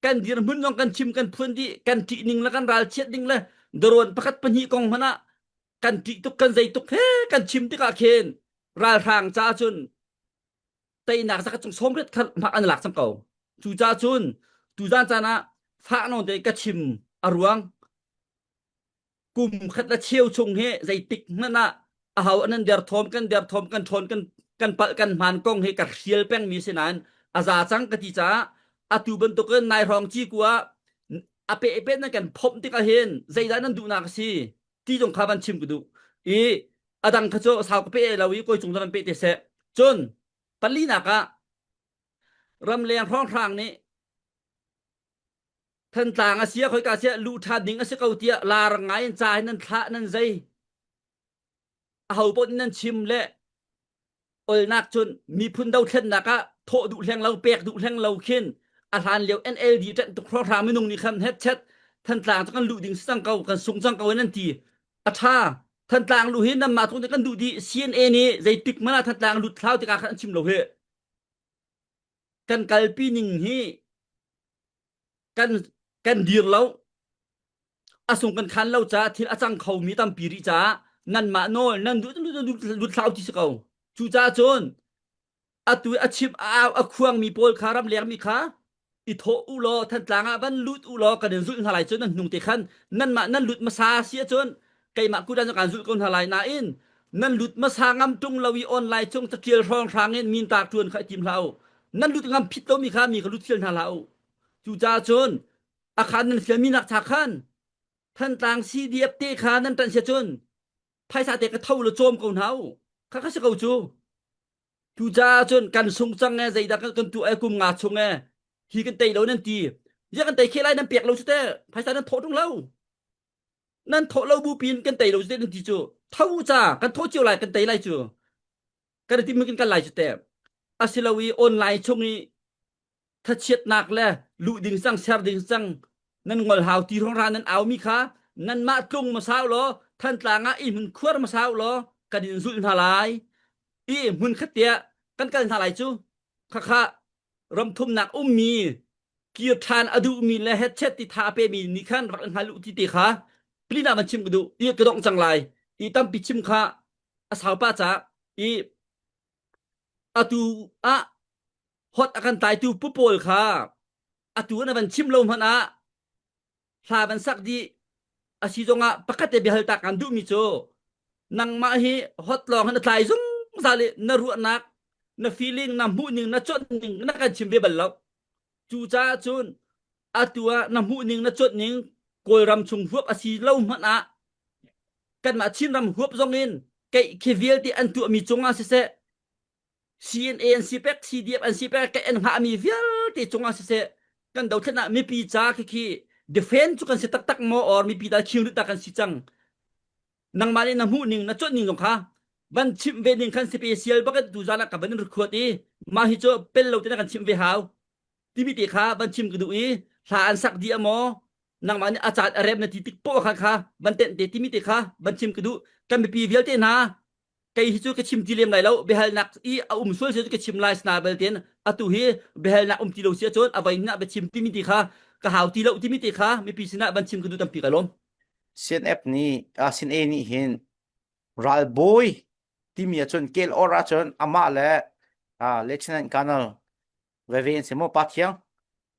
kan dirhmun zong kan chim kan phuan dih kan ṭih ning le kan ralchiat ding le darawn pakhat pahnih kong hmanh ah kan ṭih tuk kan zei tuk he kan chim tikah khin ralhrang ca cun teinak zakat cung sawmriat kha hmak an lak cang ko cu ca cun tuzan caan ah fah nawn te ka chim a ruang kum khat le cheu chung hi zeitik hmanh ah aho an an derthawm kan derthawm kan ṭhawn kan kan palh kan hmaan kong hi ka hrial pengmi si nain a za cang ka ti caah atu bantukin nai hrawng ci ku ah a pe pe nan kan phomh tikah hin zeidah nan duhnak a si ti zong kha van chim ka duh i a dang kha cu sau ka pe lo i koi cung van pe te seh cun palinak ah ramleng hrawnghrang nih Thantlang a sia khoika sia luh ṭhan ding a si ko tiah lar ngai in ca hin nan thlah nan zei aho paoh nih nan chim le olnak cun miphun dothlennak ah thawh duh hleng lo pek duh hleng lo khin a hlan lio NLD ṭanh tuk hrawhhrang minung nih khan hetchet Thantlang cu kan luh ding si cang ko kan sung cang ko in an ti a ṭha Thantlang luh hi nanmah tung kan duh dih CNA nih zeitik hmanh ah Thantlang lut thlau tikah khan an chim lo hi kan kalpi ning hi kan kan dir lo a sung kan khan lo caah thil a cang kho mi tampi rih caah nanmah nawl nan duh lut hlah ti si ko cucaah cun atu a chim a au a khuang mi pawl kha ramleng mi kha i thawh u law Thantlang ah van lut u law kan in zulh hna lai cun nan hnung te khan nanmah nan lut hmasa si ahcun keimah kudan cu kan zulh ko hna lai nain nan lut hmasa ngam ṭung lo i online cung catial hrawnghrang in min tar ṭuan kha i tim hlah u nan lut ngam phit lomi kha mi kha lut fial hna hlah u cucaah cun a khan nan fialmi nak cha khan Thantlang CDF te kha nan ṭanh sia cun phaisa te ka tho la cawm ko hna u kha kha si ko cu cucaah cun kan sung cang e zeidah kan kan tuah e kum nga chung e hi kan tei lo nan ti zia kan tei khe lai nan pek lo cu te phaisa nan thawh ṭung lo nan thawh lo bu pin kan tei lo cu te nan ti cu tho ca kan thawh cio lai kan tei lai cu kan i tim kan kal lai cu te asilo i online chung i thachiatnak le luh ding cang ser ding cang nan ngol hau ti hrawng ra nan au mi kha nanmah tlung masau law Thantlang ah i hmun khuar masau law kan in zulh hna lai i hmun khat tiah kan kal hna lai cu khakha ramthumnak ummi kir ṭhan a duhmi le hetchet ti tha a pemi nih khan rak in hngal u ti te kha plina van chim ka duh i ka dongh cang lai i tampi chim kha a sau pa ca i atu ah hot a kan tlaitu pu pawl kha atu na van chim lo hmanh ah hla van sak dih a si zongah pakhat te biahal ta kan duhmi cu nangmah hi hot lawng hin na tlai zungzal i na ruahnak na feeling na hmuhning na cuanh ning na kan chim ve bal lo cucaah cun atu ah na hmuhning na cuanh ning Kawlram chung huap a si lo hmanh ah kanmah Chinram huap zong in keih khi vialte an tuahmi cungah siseh CNA an si pek CDF an si pek an hngahmi vialte cungah siseh kan dothlen ah mipi ca khi khi defend cu kan si taktak maw or mipi ta khiu ta kan si cang nangmah nih na hmuh ning na cuanh ning zong kha van chimh ve ning khan special bak tu zan ah ka van in record i mah hi cu pel lo te na kan chimh ve hau timi te kha van chim ka duh i hla an sak dih amaw nangmah nih a caan a rem na ti tik poh kha kha van tenh te timi te kha van chim ka duh kan mipi vialte hna kei hi cu ka chim ti lem lai lo biahalnak i a um sual si cu ka chim lai sna bel ten atu hi biahalnak um ti lo si ahcun a voi na biachim timi ti kha ka hau ti lo timi ti kha mipi sinah van chim ka duh tampi ka lawm CNF nih ah CNA nih hin ralbawi timi ahcun kel or ahcun amah le ah Lieutenant Colonel veve an si maw pa thiang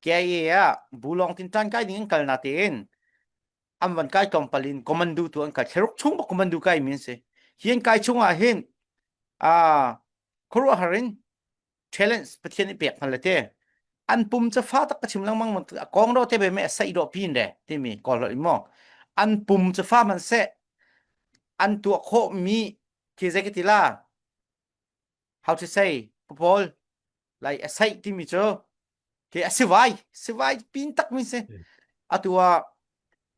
KIA ah bulong tin tan kai ding in kal na tein an van kai tlawmpal in commando tu an kai thlaruk chung bak commando kai mi an si. Hi an kai chungah hin ah khuaruahhar in challenge Pathian i pek hna le te an pum cu fa tak ka chim lengmang a kong do te be me sai do pin de timi kawl lo mo an pum cu fa man se an tuah khawh mi khi zei ka ti la how to say paul like a sai timi cu ke a sivai sivai pin tak mi si atu ah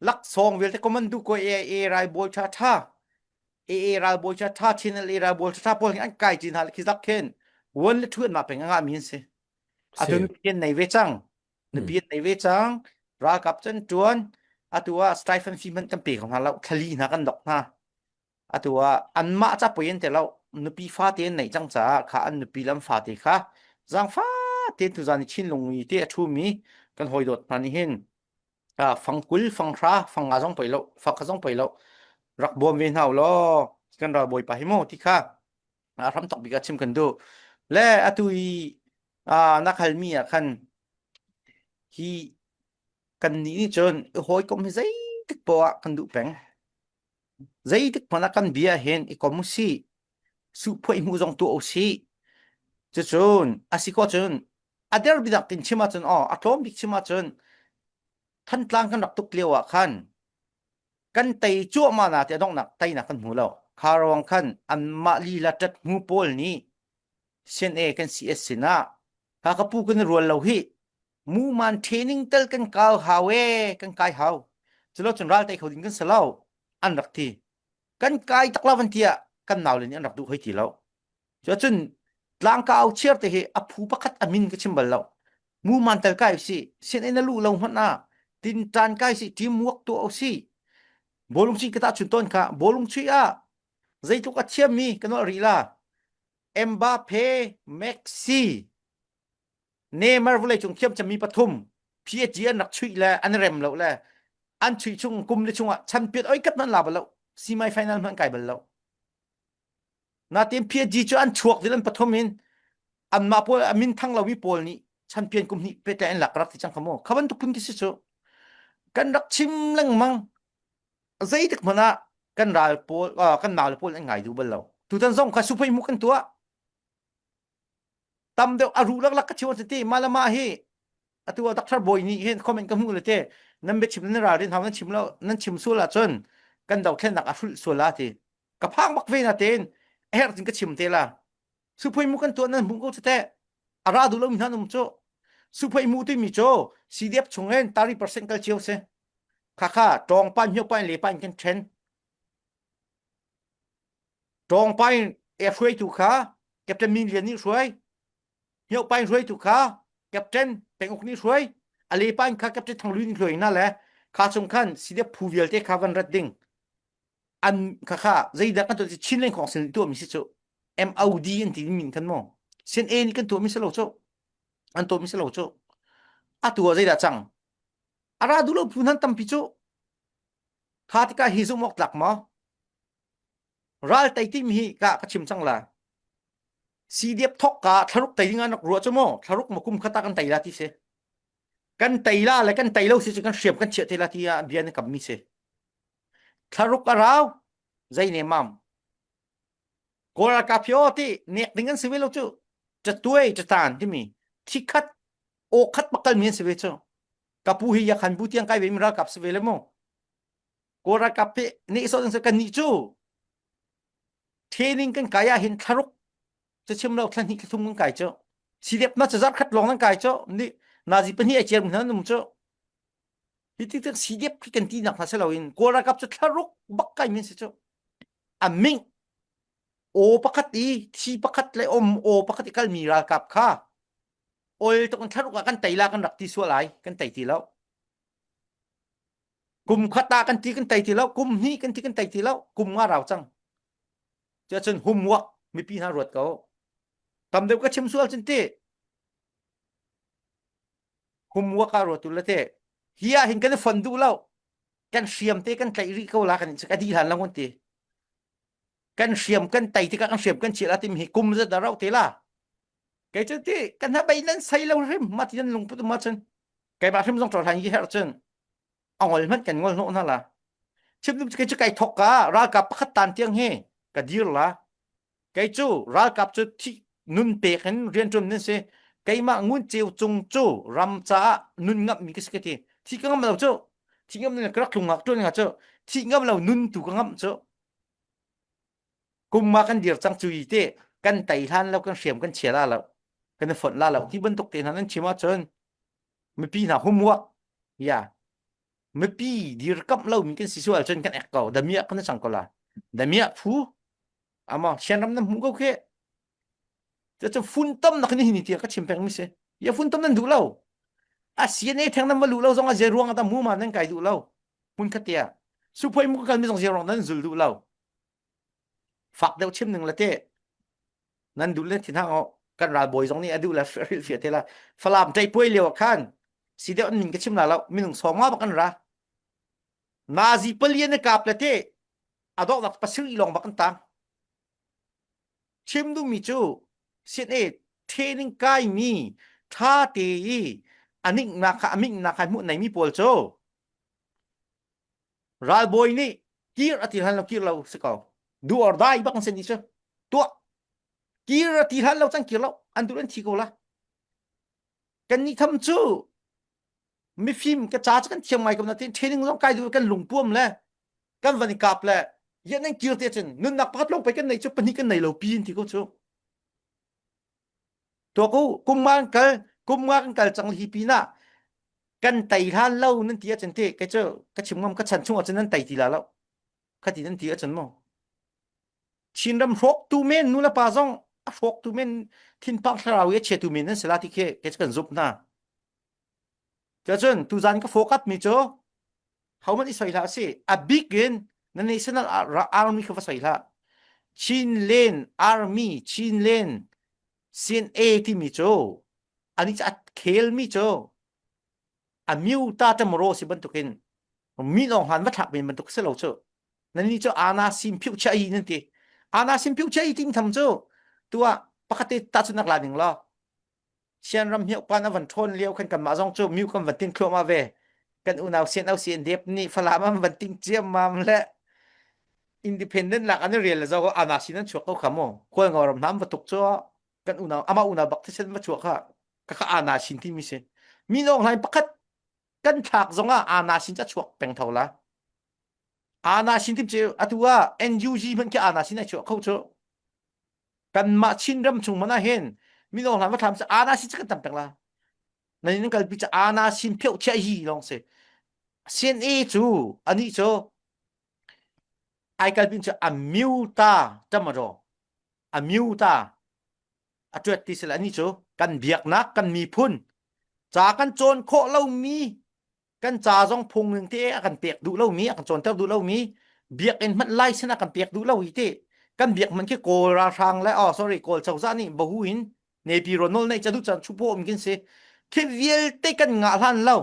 laksawng vialte common du ko e e rai bol tha tha e e ral bol tha tha channel e ral bol tha tha pawl hi an kai chin hal khi zak khen one le two an ma peng nga mi si atu nu pian nei ve chang nu pian nei ve chang ralkap chan tuan atu ah stipend fee man kan pe ko hna lo thlali hna kan dok hna Atu ah anmah ca poi an ti lo. Nupi fate an neih cang caah kha an nupi le an fate kha zaangfah tein tuzaan i Chinlung i te a ṭhumi kan hawi dawt hna nih hin fang 20, fang 10, fang nga zong poi lo, fang kha zong poi lo. Rak bawm ve hna u law kan ralbawipa hi mu ti kha hram tok bik ah chim kan duh. Le atu i na halmi ah khan hi kan nih nih cun hawikom hi zeitik poah ah kan duh peng. Zeitik hmanh ah kan bia hin i kom usih. Suhphuaih hmuh zong tuah usih. Cucun a si ko cun a der bidak tin chim ahcun aw a tlawm bik chim ahcun Thantlang kan rak tuk lio ah khan kan tei cuahmah na ti a donghnak teinak kan hmu lo. Kha ruang khan anmah lila ṭat hmu pawl nih CNA kan CS sinah ka ka pu kan i rual lo hi muman training tel kan kal hau e kan kai hau culo cun ral tei kho ding kan si lo an rak ti kan kai tak lo van tiah kan nau le nih an rak duh hoi ti lo cuacun tlangkau chiar te hi a phu pakhat a min ka chim bal lo muman tel kai si sin in a lu lo hmanh ah tin tan kai si team work tu o si bolung chi ka ta chun ton kha bolung chui ah zeitluk a thiam mi kan ri la Mbappe Messi Neymar vawleicung thiam cemmi pathum PSG an rak chuih le an rem lo le an chuih chung kum le chungah champion oi kat man la bal lo semi final hmanh kai bal lo natin PSG cu an chuak dil an pathum in anmah pawl a min thang lomi pawl nih champion kum hnih pete an lak rak ti cang kha mu kha bantuk phun khi si cu kan rak chim lengmang zeitik hmanh ah kan ral pawl kan nau le pawl an ngai duh bal lo tutan zong kha suphei mu kan tuah tam deuh a ruh laklak ka chim ti mah le mah hi atu ah doctor bawi nih hin comment ka hmuh le te nan biachim nan ralrin hau nan chim lo nan chim sual ahcun kan dothlennak a hrulh sual la ti ka phang bak ve na tein a herh cun ka chim te la suphoi mu kan tuah nan hmuh ko cu te a ra duh lo mi hna um cu suphoi mu timi cu CDF chung in 30% kal cio si kha kha tawng pan hio pan le pan kan then Tawngpai e hruaitu kha Captain Min Lian nih hruai. Hiopai hruaitu kha Captain Penguk nih hruai. A lepa kha Captain Thang Lui nih hruai hna le kha chung khan CDF phu vialte kha van rat ding. An kha kha zeidah kan tuah Chin Leng Khong sin tuah mi si cu MOD an ti min khan mo. Sin A nih kan tuah mi si lo cu. An tuah mi si lo cu. Atu ah zeidah cang? A ra duh lo phu nan tampi cu. Kha tikah hi zumh awk tlak maw? Ral tei timi hi ka ka chim cang la. CDF thok ka thlaruk tei ding an rak ruah cu maw? Thlaruk ma kum khata kan tei la ti si. Kan tei la le kan tei lo si cu kan hriam kan chiah te la ti ah bia na kam mi si. Thlaruk a rau zei ne mam. Kawl ralkap hi aw ti nek ding an si ve lo cu. Catuai catan timi thi khat aw khat bakal mi an si ve cu. Ka pu hi yakhan bu tiang kai ve mi ralkap si ve le mu. Kawl ralkap hi nih sawh ding kan nih cu training kan kai ah hin thlaruk cu chim lo thla hnih thla thum kan kai cu CDF na cu zarh khat lawng nan kai cu ni nazi pahnih ai ciar hna num cu hi tik tik CDF khi kan ti nak hna si loin Kawl ralkap cu thlaruk bak kai min si cu a ming aw pakhat i thi pakhat le om aw pakhat i kalmi ralkap kha ol tuk in thlaruk ah kan tei la kan rak ti sual ai kan tei ti lo Kum khat ah kan ti kan tei ti lo, kum hnih kan ti kan tei ti lo, kum nga rau cang. Cuacun homework mipi hna ruat ko. Tam deuh ka chim sual cun ti. Homework ah ruat u le te. Hi ah hin kan i fon duh lo. Kan hriam te kan tlaih rih ko la kan ka di hlan lo kan ti. Kan hriam kan tei tikah kan hriam kan chiah la tim hi kum zat dah rau te la. Kei cu ti kan ha bei nan sei lo hrim ma ti nan lungput ma cun keimah hrim zong ṭol han hi herh cun a ngol hmanh kan ngol hnawh hna la chim dum kei cu kai thok ka ralkap pakhat tan tiang hi Ka dir la. Kei cu ralkap cu thi nun pek in rianṭuan nan si. Keimah ngun ceu cung cu ram caah nun ngamh mi ka si ka ti. Thi ka ngam lo cu. Thi ngam lo ka rak tlung ngak ṭuan nga cu. Thi ngam lo nun tu ka ngamh cu. Kum ma kan dir cang cu i te kan tei hlan lo kan hriam kan chia la lo. Kan i fonh la lo. Ti bantuk te hna nan chim ahcun mipi hna humwak ya mipi dirkamh lomi kan si sual cun kan ek ko damiah kan cang ko la damiah phu ama sianram nan hmu ko khi cu funtom nak ni ni tiah ka chim peng mi si ya funtom nan duh lo a CNA theng nan va lu lo zong a zia ruang ata mu ma nan kai duh lo mun khat tia suphoi mu kal mi zong zia ruang nan zul duh lo fak deuh chim ning la te nan duh le thin hang kan ralbawi zong nih a duh le hrilh fiah te la falam ṭei puai lio ah khan si deuh an min ka chim la lo minung sawm nga bak an ra nazi palian a kap le te a dawhnak pasir lawng bak an tang chim duhmi cu CNA training kai mi tha te i anik nak kha amik nak kha hmuh nei mi pawl cu Ralbawi nih kir a ti hlan lo kir lo si ko. Do or die bak an si ni cu. Tuah. Kir a ti hlan lo cang kir lo. An duh an thi ko la. Kan nih tham cu mifim ka ca cu kan thiam ngai ko na tin training zong kai duh kan lungpuam le kan van i kap le yan nan kir te cun nunnak pakhat lawng pei kan nei cu pahnih kan nei lo pi in ti ko cu. Tuak u, kum nga kan kal, kum nga kan kal cang hi pinah kan tei hlan lo nan ti ahcun ti kei cu ka chim ngam ka chan chung ahcun nan tei ti la lo. Khati nan ti ahcun mu. Chinram hrawktu men nu le pa zong a hrawktu men thinpang thlarau i a chiatu men nan si la ti khi kei cu kan zumh hna. Cun tuzan ka focus mi cu hohmanh i soi hlah si a bik in na national army kha va soi hlah Chinland Army Chinland CNA timi cu ani cu a khel mi cu a miu ta tamro si bantukin mi long han va thlak men bantuk si lo cu nan ni cu ana sim phiu cha yi nan ti ana sim phiu cha yi tim tham cu tua pakhat te ta chu nak la ning lo Sianram hniauhpan a van ṭhawn lio khan kanmah zong cu miu kan van tin thluahmah ve. Kan unau sian au sian dep nih Falam an van ting ciammam le independent lak an i rial le zo ana sin an chuak ko kha mu. Khual ngoram hna an va tuk cu kan unau amah unau bak thisen va chuak kha ka kha ana sin timi si. Mi nawng hlain pakhat kan thlak zong ah ana sin ca chuak peng tho la. Ana sin tim cu atu ah NUG hmanh khi ana sin ai chuak kho cu. Kanmah Chinram chung man ah hin mino hlan va thlam ana sin kan tam peng la. Nan in kalpi cu ana sin pheu chia hi long si. CNA cu ani cu ai kalpin cu amyuta tamaro amyuta a tuat ti sila ani cu kan biaknak kan miphun ca kan cawn khawh lomi kan ca zong phung ning te a kan pek duh lomi a kan cawnter duh lomi biakinn hmanh license a kan pek duh lo hi te kan biak hmanh khi kawl ralhrang le oh sorry kawl cozah nih bahu in nepi ro nol nei chadu chan chupo um kin si khi vialte kan ngah hlan lo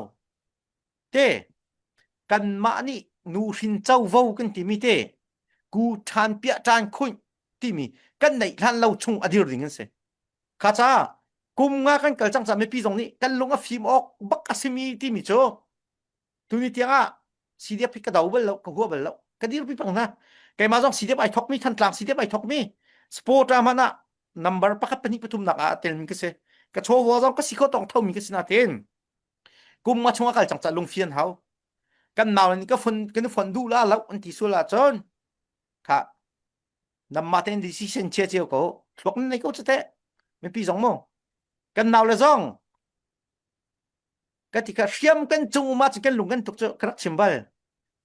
te kanmah nih nu hrin covo kan timi te ku ṭhan piah ṭan khunh timi kan neih hlan lo chung a dir ding an si Kha ca kum nga kan kal cang ca mipi zong nih kan lung a fim awk bak a simi timi cu tuni tiang ah CDF hi ka do bal lo ka hua bal lo ka dirpi pang hna keimah zong CDF ai thokmi Thantlang CDF ai thokmi sport ah hmanh ah number pakhat pahnih pathum nak ah telmi ka si ka chawva zong ka si kho tong thomi ka si natin kum nga chung a kal cang ca lungfian hau kan nau nih ka fon kan fon duh la lo an ti sual ahcun kha Namah tein decision chia cio ko thluak nan nei ko cu teh mipi zong mu kan nau le zong ka ti kha hriam kan cung um ah kan lung kan tuk cu ka rak chim bal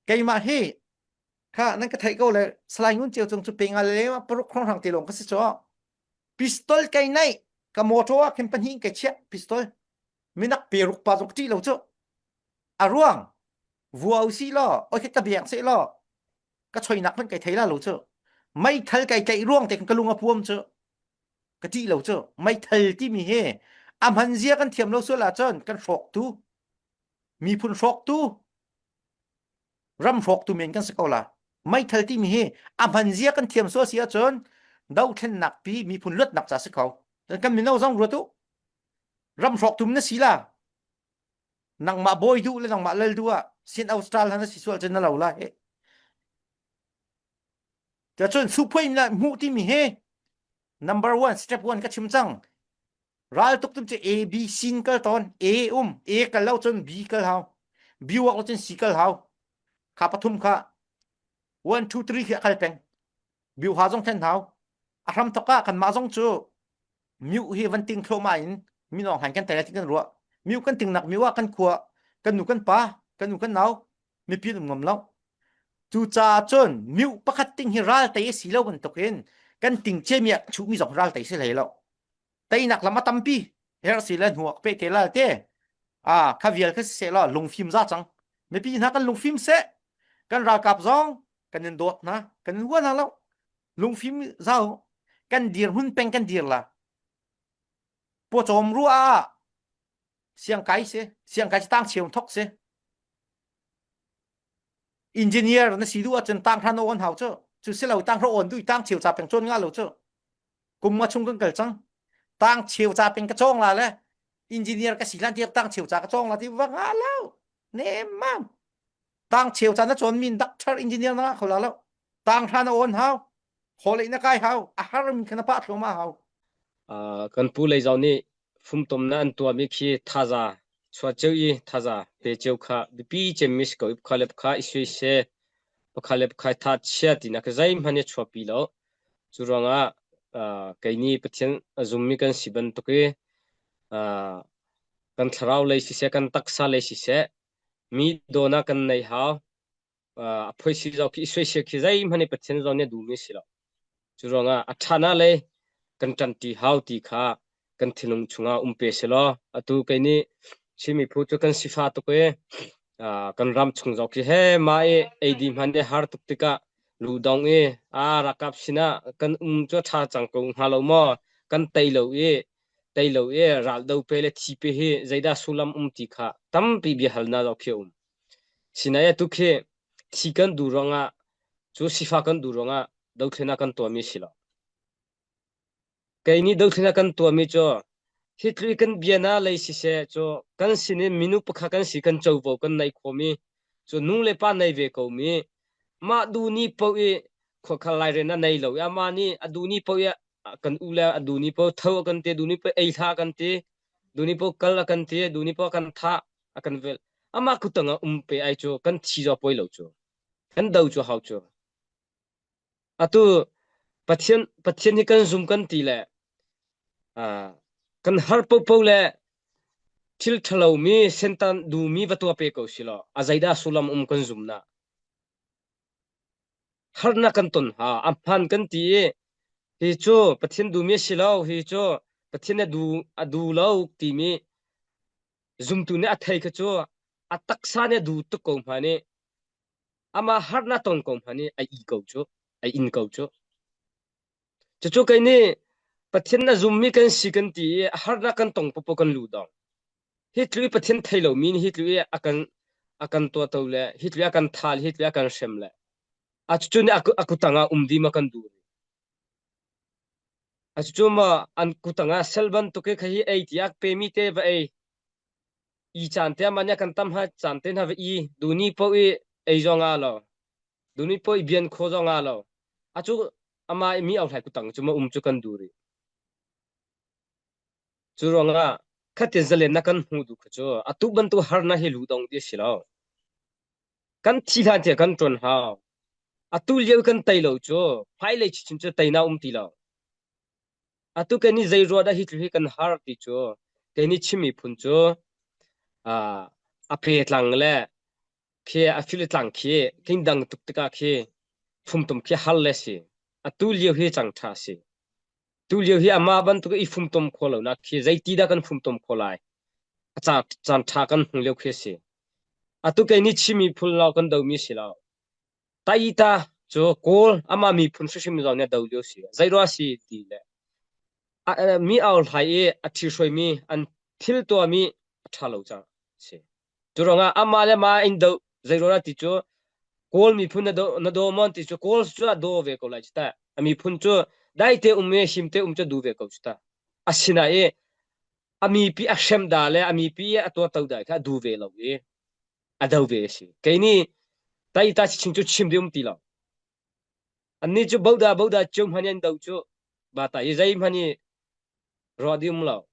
keimah hi kha nan ka theih ko le salai ngun ceu cung cu pe nga le ma paruk hrang hrang te lawng ka si cho pistol kai nei ka motor ah khin pahnih kai chiah pistol minak pe ruk pa zong ka ṭih lo cu a ruang vua si law oi ka biang se law ka choinak hmanh kai thei la lo cu meithal kai tlaih ruang te ka lung a puam cu ka ṭih lo cu meithal timi hi a hman zia kan thiam lo sual ahcun kan hrawktu miphun hrawktu ram hrawktu men kan si ko la meithal timi hi a hman zia kan thiam sual si ahcun dothlennak pi miphun luatnak ca si ko kan mino zong ruat u ram hrawktu na si la nangmah bawi duh le nangmah lal duh ah sin Australia na si sual cun na lo lai. Cun suphuai na hmuh timi hi number one step one ka chim cang. Ral tuk tum cu A B C in kal tawn. A um A kal lo cun B kal hau. B wak lo cun C kal hau. Kha pathum kha 1 2 3 khi a kal peng. Biu ha zong then hau. A hram thok ah kanmah zong cu miu hi van ting thluahmah in minawng han kan tai ti kan ruah. Miu kan ting nak miu ah kan khua kan nu kan pa kan nu kan nau mipi an um ngam lo. Cucaah cun miu pakhat ting hi ral tei a si lo bantukin kan ting ciami ah chuhmi zong ral tei si hlei lo. Teinak lam a tampi. Her si le hnuak pe te lal te. Ah, kha vial kha si seh law lungfim za cang. Mipi hna kan lungfim seh. Kan ralkap zong kan in dawt hna, kan in hua hna lo. Lungfim zau kan dirhmun peng kan dir la. Pawcawm ruah ah siangkai si, siangkai si tang cheu thok si. Engineer na si duh ahcun tang hran on hau cu. Cu si lo tang hra on du tang cheu cha peng cawn nga lo cu. Kum nga chung kan kal cang. Tang cheu cha peng ka cawng la le engineer ka si lan tiak tang cheu cha ka cawng la ti va nga lo. Nem mam. Tang cheu cha na cawn min doctor engineer na nga kho la lo. Tang hran on hau. Hole na kai hau. A har mi khana pa thlo ma hau. Uh, kan pu lei zau nih fumtomnak an tuahmi khi thaza chuah cio i thaza pe cio kha biapi cemmi si ko i pakhat le pakhat i suaisel, pakhat le pakhat tha chia tinak khi zeihmanh i chuahpi lo. Cu ruangah uh, kei nih Pathian a zummi kan si bantuk i uh, kan thlarau lei siseh, kan taksa lei siseh, mi dawnak kan nei hau. A phoisi zau khi i soisel khi zeihmanh i Pathian zong nih a duhmi a si lo. Cu ruangah a ṭhan ah le kan ṭanṭi hau ti kha kan thinlung chungah um pe selaw atu kei nih Chin miphun cu kan sifah tuk i kan ram chung zong khi he mah i eidi hman i har tuk tikah ludong i a ralkap sinah kan um cu a ṭha cang ko hnga lo maw kan tei lo i tei lo i ral do pe le thi pe hi zeidah sullam um ti kha tampi biahalnak zong khi a um. Sinain atu khi thi kan duh ruangah cu sifah kan duh ruangah dothlennak kan tuahmi a si lo. Kei nih dothlennak kan tuahmi cu hi tluk i kan bia na lei siseh cu kan sin in minung pakhat kan si kan covo kan neih khawhmi cu nu le pa nei ve komi mah duh ni paoh i khuakhal lairel na nei lo i amah nih a duh ni paoh i kan u le a duh ni paoh tho a kan ti a duh ni paoh ei hlah a kan ti duh ni paoh kal a kan ti duh ni paoh kan thah a kan velh amah kutang ah um pe ai cu kan thi zaw poi lo cu kan do cu hau cu atu pathian pathian hi kan zum kan ti le kan har popo le thil thalo mi sentan du mi va tua pe ko si lo a zaida sulam um kan zum na harnak kan ton ha a hman kan ti i hi cu pathian du mi si lo hi cu pathian a du a du lo timi Zumtu nih a thei kha cu a taksa nih a duh tuk ko hmanh i amah harnak ton ko hmanh i a i ko cu, a in ko cu. Cucu kei nih Pathian a zummi kan si kan ti i harnak kan tong popo kan lu dong. Hi tlu i Pathian thei lomi nih hi tlu i a kan a kan tuahto le hi tlu i a kan thal hi tlu i a kan hrem le a cucu nih a kutang ah um dih ma kan duh. Cucu maw an kutang ah sal bantuk i kha hi ei tiah pemi te va ei. I caan te ah mah nih a kan tam ha caan te hna va i duni paoh i ei zong ah lo. Duni paoh i bian kho zong ah lo. Acu amah i mi auhlai kutang cu ma um cu kan duh rih. Cu ruangah khatin zalennak kan hmuh duh kha cu atu bantuk harnak hi lu dong ti a si lo. Kan thi hlan tiah kan ṭuan hau. Atu lio kan tei lo cu hmailei chinchin cu teinak um ti lo. Atu kan nih zei ruah dah hi thil hi kan har ti cu kei nih Chin miphun cu uh, a pe tlang le khi a fil tlang khi king dang tuk tikah khi fumtum khi har le si. Atu lio hi cang ṭha si. Tu lio hi amah bantuk i fumtom kho lo nak khi zeiti dah kan fumtom kho lai? A caan caan ṭha kan hmu lio khi a si. Atu kei nih Chin miphun lo kan domi si lo. Taita cu Kawl amah miphun hrimhrim zong nih a do lio si. Zeiruah si ti le mi au hlai i a ṭhihruaimi an thil tuahmi a ṭha lo cang si. Cu ruangah amah le mah in doh zeiruah ti cu Kawl miphun na do na daw maw ti cu Kawl cu a daw ve ko lai cu tah. A miphun cu daite um i himte um cu duh ve ko cu tah. Asinain i a mipi a hrem da le a mipi a tuarto da kha a duh ve lo i a do ve a si. Kei nih taita ching cu chim ding um ti lo. Annih cu boda boda cio hmanh an do cu bata i zeihmanh i ruah ding um lo.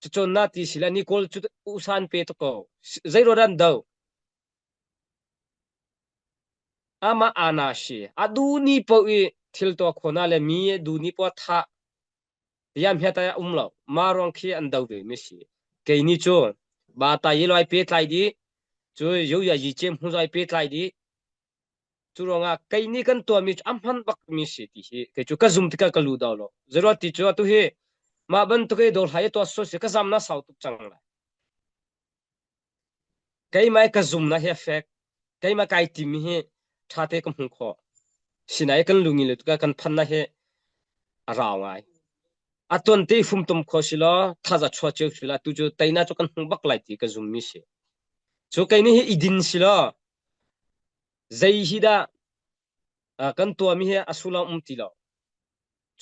Cucun na ti sila ni kawl cu usan pe tuk ko. Zei rawt an do. Amah ana si. A du ni po i thil tuah khona le mi du ni po tha ya hmet ai um lo. Ma ruang khi an do ve mi si. Kei ni cu ba ta yi loi pe tlai di cu yu ya yi chem hu zoi pe tlai di Cu ruangah kei nih kan tuahmi cu a hman bakmi si ti hi kei cu ka zum tikah ka lu dau lo. Zeruah ti cu atu hi mah bantuk i dawr hai i tuah sual si ka zam na sau tuk cang lai. Keimah i ka zumnak hi a fek. Keimah kai timmi hi ṭhate ka hmu khawh. Sinain kan lungi le tukah kan phannak hi a rau ngai. A tuan te i fumtom khawh si law thaza chuah cio si la tu cu teina cu kan hmu bak lai ti ka zummi si. Cu kei nih hi i din si law Zei hi dah kan tuahmi hi a sullam um ti lo.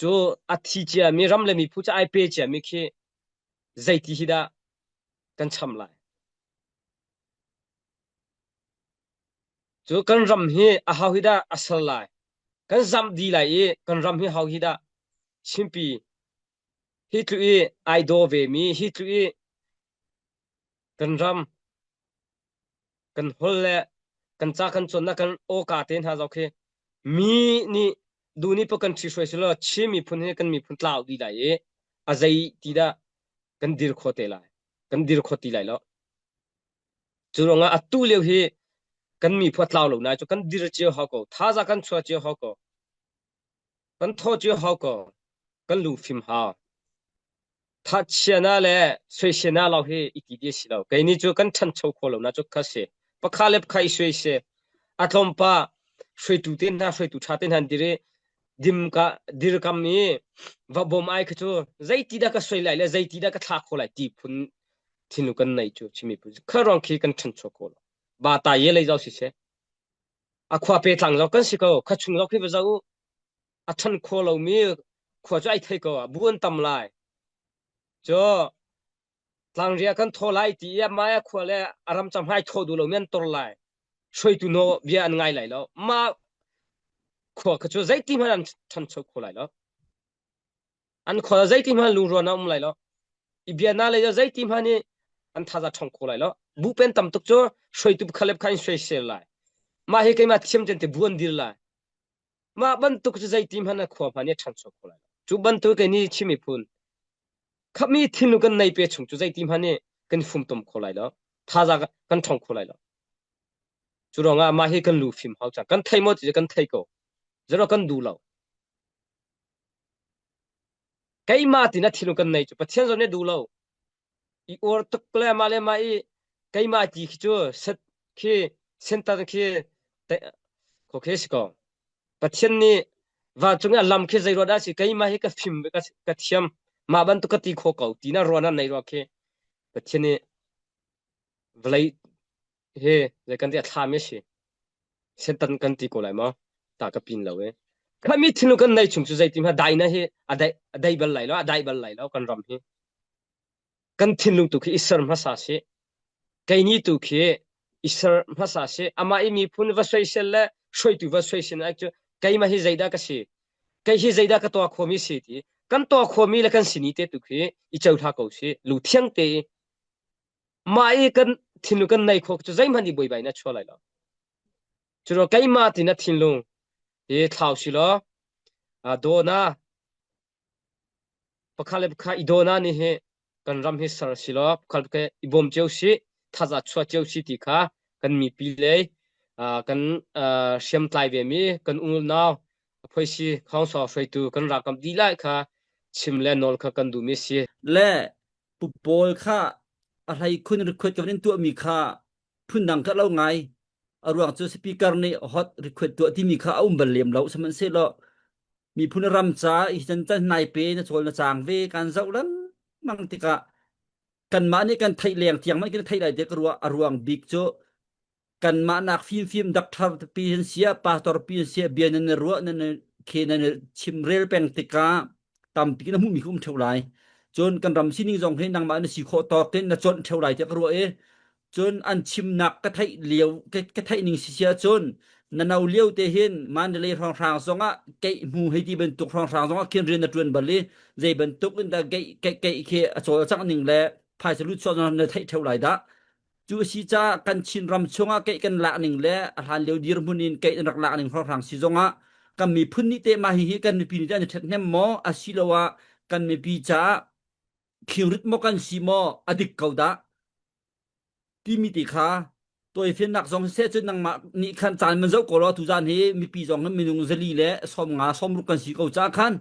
Cu a thi ciami ram le miphun cu ai pe ciami khi zeiti hi dah kan cham lai. Cu kan ram hi a ho hi dah a sal lai. Kan zamh dih lai i kan ram hi ho hi dah chimpi hi tlu i ai daw vemi hi tlu i kan ram kan hol le kan ca kan cawnnak kan awka te hna zong khi mi nih duh nih pek kan ṭhi hruai selaw Chin miphun hi kan miphun tlau dih lai i a zei ti dah kan dir kho te lai kan dir kho ti lai lo cu ruangah atu lio hi kan miphun a tlau lo nai cu kan dir cio hau ko thaza kan chuah cio hau ko kan thaw cio hau ko kan lungfim hau Thachiana le soisena lo hi i ti ti si lo. Kei ni cu kan ṭhancho kho lo na cu kha si. Pakha le pakha i suai si. A tlawmpa hruaitu te hna hruaitu ṭha te hna an dir i dim ka dirkam i va bawm ai kha cu zeiti dah ka soi lai le zeiti dah ka thla kho lai ti phun thinlung kan nei cu chimi phun kha ruang khi kan ṭhancho kho lo. Ba ta ye lei zau si seh. A khua pe tlang zau kan si ko. Kha chung zau khi va zau u. A ṭhan kho lomi khua cu ai thei ko ah bu an tam lai. Cu tlangria kan thaw lai ti i maya khua le a ram cam hai thaw duh lomi an tor lai. Hruaitu no bia an ngai lai lo. Mah khua kha cu zeiti hmanh an ṭhancho kho lai lo. An khua zeiti hmanh lungruan a um lai lo. I bia na lei zeiti hmanh i an thaza ṭhong kho lai lo. Bu pen tam tuk cu hruaitu pakhat le pakhat in soisel lai. Mah hi keimah thiam ten te bu an dir lai. Mah bantuk cu zeiti hmanh a khua hmanh nih a ṭhancho kho lai lo. Cu bantuk kei nih Chin miphun khami thinlung kan nei pe chung cu zeiti hmanh nih kan fumtom kho lai lo. Thazaang kan ṭhong kho lai lo. Cu ruangah mah hi kan lu fim hau cang. Kan thei maw ti kan thei ko. Zero kan duh lo. Keimah ti na thinlung kan nei cu Pathian zong nih duh lo. I uar tuk le mah le mah i keimah ti khi cu set khi sentan khi ko khi si ko. Pathian nih vancung i a lam khi zei ruah dah si keimah hi ka fim ka, ka thiam mah bantuk ka ti kho ko ti na ruah na nei rua khi Pathian nih vawlei hi zei kan ti a thlam i si setan kan ti ko lai maw ta ka pin lo e khami thinlung kan nei chung cu zei ti hma dai na hi a dai a dai bal lai lo a dai bal lai lo kan ram hi kan thinlung tu khi i ser hmasa si kei ni tu khi i ser hmasa si amah i miphun va soisel le hruaitu va soisel ai cu keimah hi zeidah ka si kei hi zeidah ka tuah khomi si ti kan tuah khomi le kan sini te tu khi i cohla ko si lu thiang te mah i kan thinlung kan nei kho cu zeihmanh i buaibai na chuah lai lo cu keimah ti na thinlung hi thlau si law dawna Pakhat le pakhat i dawhnak nih hi kan ram hi ser si law pakhat le pakhat i bawm cio sih, thazaang chuah cio sih ti kha kan mipi lei kan hriamtlai vemi kan unau phoisi khawngsaw hruaitu kan ralkap dihlak kha chim le nawl kha kan duhmi a si. Le pu pawl kha a hlei khun request kan in tuahmi kha phundang ka lo ngai. A ruang cu speaker nih hot request tuah timi kha a um bal lem lo. Sihmanhsehlaw miphun ram ca i can can nai pe na cawl na caang ve kan zoh lengmang tikah kanmah nih kan theih leng tiang man kan theih lai te ka ruah a ruang bik cu kanmah nak fimfim doctor pi hin sia pastor pi hin sia bia nan ruah nan khe nan chim rel peng tikah tampi na hmuhmi um theu lai cun kan ram sining zong hi nangmah na si khawh tawk in na chawnh theu lai tiah ka ruah i cun an chimnak ka theih lio ka theih ning si sia cun. Na no lio te hin Mandalay hrawnghrang zongah keih hmu hei ti bantuk hrawnghrang zongah khin rian na ṭuan bal i zei bantuk in dah keih keih keih khi a cawlcangh ning le phaisa lut chuak na theih ṭheo lai dah. Cu a si caah kan Chin ram chungah keih kan lak ning le a hlan lio dirhmun in keih an rak lak ning hrawnghrang si zongah kan miphun nih teh mah hihi kan mipi nih teh an i ṭhathnem maw asiloah kan mipi caah khingrit maw kan si maw a dik ko dah timi ti kha tawifiannak zong siseh cun nangmah nih khan caan man zoh ko law tuzaan hi mipi zong hi minung zali le 50 60 kan si ko caah khan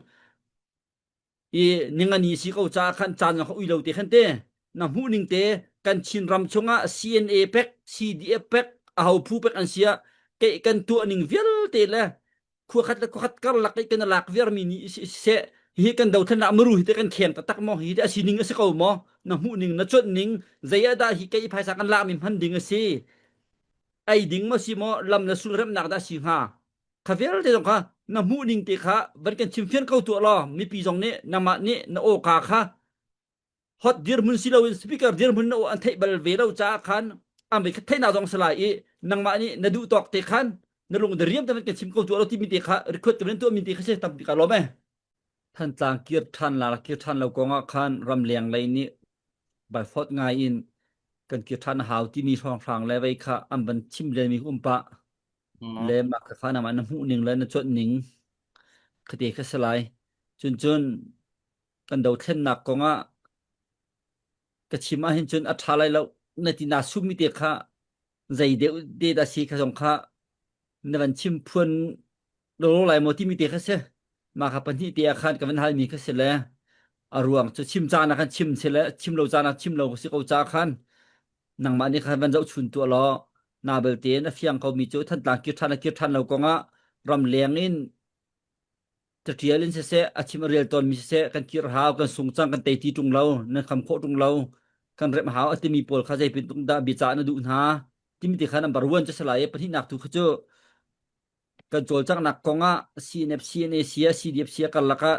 i ningani si ko caah khan caan zong kha ui lo te khan te na hmuh ning te kan Chin ram chungah CNA pek CDF pek aho phu pek an sia ke kan tuah ning vialte le khua khat le khua khat karlak i kan lak viarmi nih siseh hi kan dothlennak maru hi te kan kheng taktak maw hi te a sining a si ko maw na hmuh ning na cuanh ning zei ah dah hi kei phaisa kan lakmi hman ding a si ei ding maw si maw lam le sul remnak dah si hnga kha vialte zong kha na hmuh ning te kha van kan chimfian ko tuah law mipi zong nih nangmah nih na awka kha hot dirhmun si loin speaker dirhmun na an theih bal ve lo caah khan an voi khat theihnak zong si lai i nangmah nih na duh tawk te khan na lung diriam te kan chim ko tu lo timi te kha record kan tuah mi te kha si tampi ka lawm e Thantlang kir than la kir than lo kong ah khan ramleng lei nih baifot ngai in kan kir than hau timi hrawnghrang le vei kha an van chim len mi um pah le mah kha kha nama na hmuh ning le na cuanh ning khate kha si lai cun cun kan dothlennak kongah ka chim ahhin cun a ṭha lai lo na ti naa summi te kha zei deuh te dah si kha zong kha na van chim phuan lawlaw lai maw timi te kha si mah kha pahnih te ah khan ka van halmi kha si le a ruang cu chim caan ah khan chim si le chim lo caan ah chim lo si ko ca khan nangmah nih khan van zohchun tuah law na belte in a fiang komi cu Thantlang kir ṭhan le kir ṭhan lo kongah ramleng in Caṭial in siseh, a chim a rel tawnmi siseh, kan kir hau, kan sung cang, kan tei ti ṭung lo, nan kham khawh ṭung lo, kan remh hau a timi pawl kha zei pintung dah biacah na duh hna timi ti kha number one cu si lai i pahnihnak tu kha cu kan cawlcanghnak kong ah CNF, CNA, sia, CDF sia karlak ah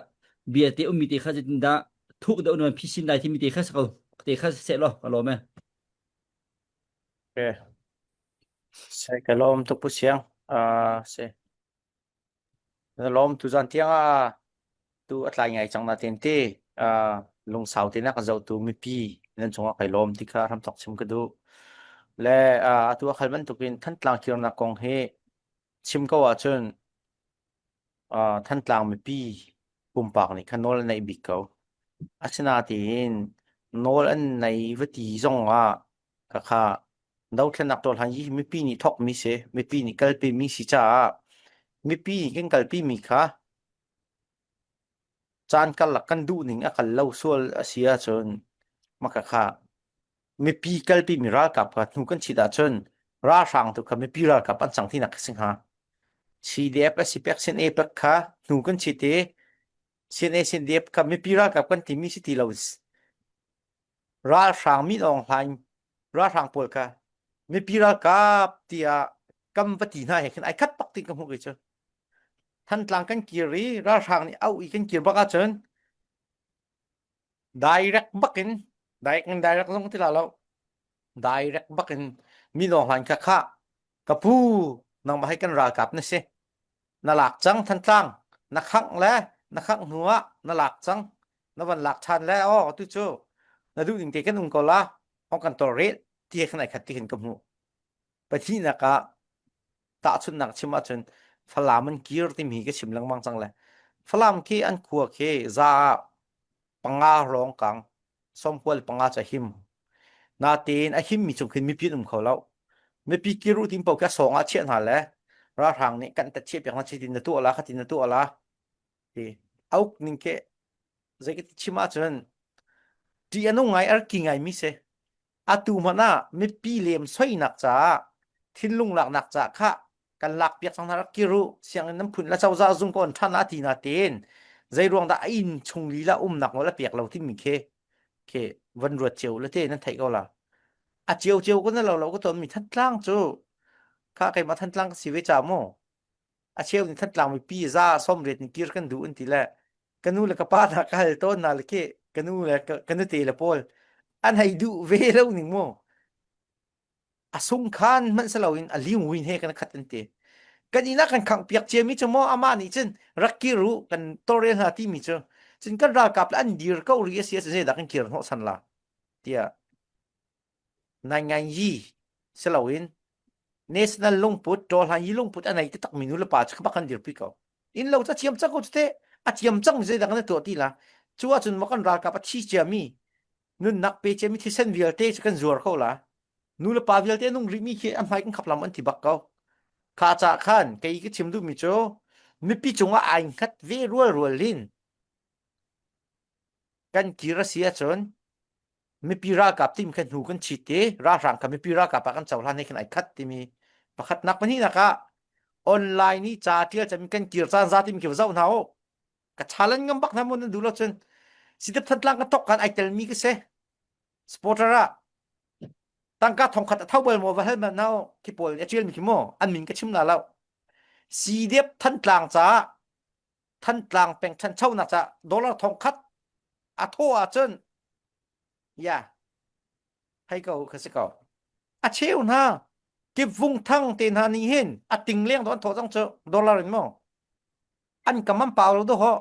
bia te ummi te kha zeitindah thuk deuh nan phisin lai timi te kha si ko te kha seh law ka lawm e. Okay. Se ka lawm tuk pu siang. Uh, se. Na lawm tuzan tiang ah tu a tlai ngai cang natein te uh, lungsau te na ka zohtu mipi nan cungah kai lawm ti kha hramthok chim ka duh. Le uh, atu a khal bantukin Thantlang kirnak kong hi chim ko ahcun uh, Thantlang mipi pumpak nih khan nawl an neih bik ko. Asinain nawl an nei va ti zong ah khakha dothlennak tuah hi mipi nih thawkmi si, mipi nih kalpimi si caah mipi nih kan kalpimi kha caan karlak kan duhning a kal lo sual a si ahcun mah khakha mipi kalpimi ralkap kha hnu kan chit ahcun ralhrang tu kha mipi ralkap an cang tinak a si hnga. CDF a si pek CNA pek kha hnu kan chit i CNA CNDF kha mipi ralkap kan timi si ti lo Ralhrang Min Aung Hlaing ralhrang pawl kha mipi ralkap tiah kam va ti hna he khin ai khat bak ti ka hmuh kei cu. Thantlang kan kir i ralhrang nih auh i kan kir bak ahcun direct bak in direct in direct zong ti la lo direct bak in Min Aung Hlaing kha khah ka pu nangmah hi kan ralkap na si na lak cang Thantlang na khangh le na khangh hnu ah na lak cang na van lak ṭhan le aw tu cu na duh ning te kan um ko la hong kan tawlrel ti he khan ai khat ti khin ka hmuh pahnihnak ah tahchunhnak chim ahcun Falam an kir timi hi ka chim lengmang cang le Falam khi an khua khi za panga lawng kang 95 cu a him. Natein a himmi chung khin mipi an um kho lo. Mipi kir u tim paoh khi a sawng ah chiah hna le ralhrang nih kan tat chiah piak hna chitin na tuah la khatin na tuah la ti auk ning ke zei ka ti chim ahcun ṭih a nung ngai arki ngai mi si atu hmanh ah mipi lem soinak caah thinlung laknak caah kha kan lak piak cang hna rak kir u sianginn nan phun la cozah zung ko an ṭhan a ti na tein zei ruang dah a inn chung lila umnak nawl a pek lo timi khi khi van ruat cio le te nan theih ko la a cio cio ko na lo lo ko ton mi Thantlang cu kha keimah Thantlang ka si ve cha mu a cheu nih Thantlang mipi za 80 ni kir kan duh an ti le ka nu le ka pa hna ka hal tawn hna le khi ka nu le ka nute le pawl an hei duh ve lo ning mu a sungkhan hmanh si loin a liungwin he kan khat an ti. Kan inn ah kan khangh piak ciami cu maw amah nih cun rak kir u kan tawlrel hna timi cu cun kan ralkap le an dir ko rih a si ahcun zeidah kan kir hnawh san la tiah nai ngai yi si loin national lungput tawhlan yi lungput a nei takmi nu le pa cu bak kan dirpi ko. Inn lo ca thiam cang ko cu teh a thiam cang mi zeidah kan tuah ti la cu ahcun maw kan ralkap a thi ciami nunnak pe ciami thisen vialte cu kan zuar ko la nu le pa vialte nung rihmi khi an hmai kan khap lam an ti bak ko kha ca khan kei ka chim duhmi cu mipi cungah ai hngat ve rual rual in kan kir a si ahcun mipi ralkap tim khan hnu kan chit i ralhrang kha mipi ralkap ah kan cohlan he khin ai khat timi pakhatnak pahnihnak ah online i ca tial cami kan kir caan za timi khi va zoh hna u ka challenge ngam bak hna mu nan duh lo cun sitep thantlang ka tok kan ai telmi ka si supporter ah tangka thongkhat a tho bal maw va hal ma nau khi pawl a tial mi khi maw an min ka chim la lo CDF Thantlang ca Thantlang peng ṭhanchonak ca dollar thongkhat a thaw ahcun ya hei ko kha si ko a cheu hna kipvung thang te hna nih hin a ting leng do an thaw cang cu dollar in maw an kam an pau lo do ho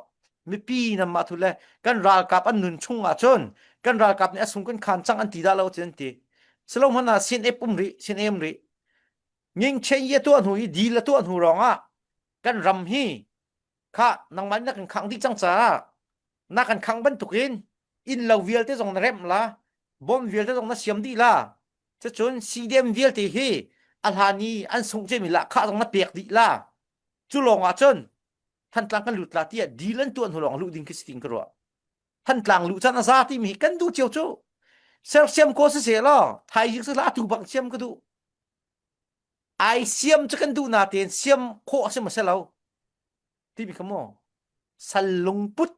mipi nam ma thu le kan ralkap an nun chung ah cun kan ralkap nih a sung kan khan cang an ti dah lo cun ti silo hmana sin ep um ri sin em ri nging chen ye tuah hnu i dil a tuah hnu rong ah kan ram hi kha nangmah na kan khang dih cang caah na kan khang bantukin inn lo vialte zong na remh la bom vialte zong na siam dih la cucun CDM vialte hi a hlan i an sungh cemi lah khah zong na pek dih la cu lawng ah cun Thantlang kan lut la tiah deal an tuah hnu lawng luh ding khi si ting ka ruah Thantlang luh caan a za timi hi kan duh cio cu sersiam ko si se law thaizing si la atu bang siam ka duh ai siam cu kan duh natein siam khawh a si maw si lo timi kha maw sal lungput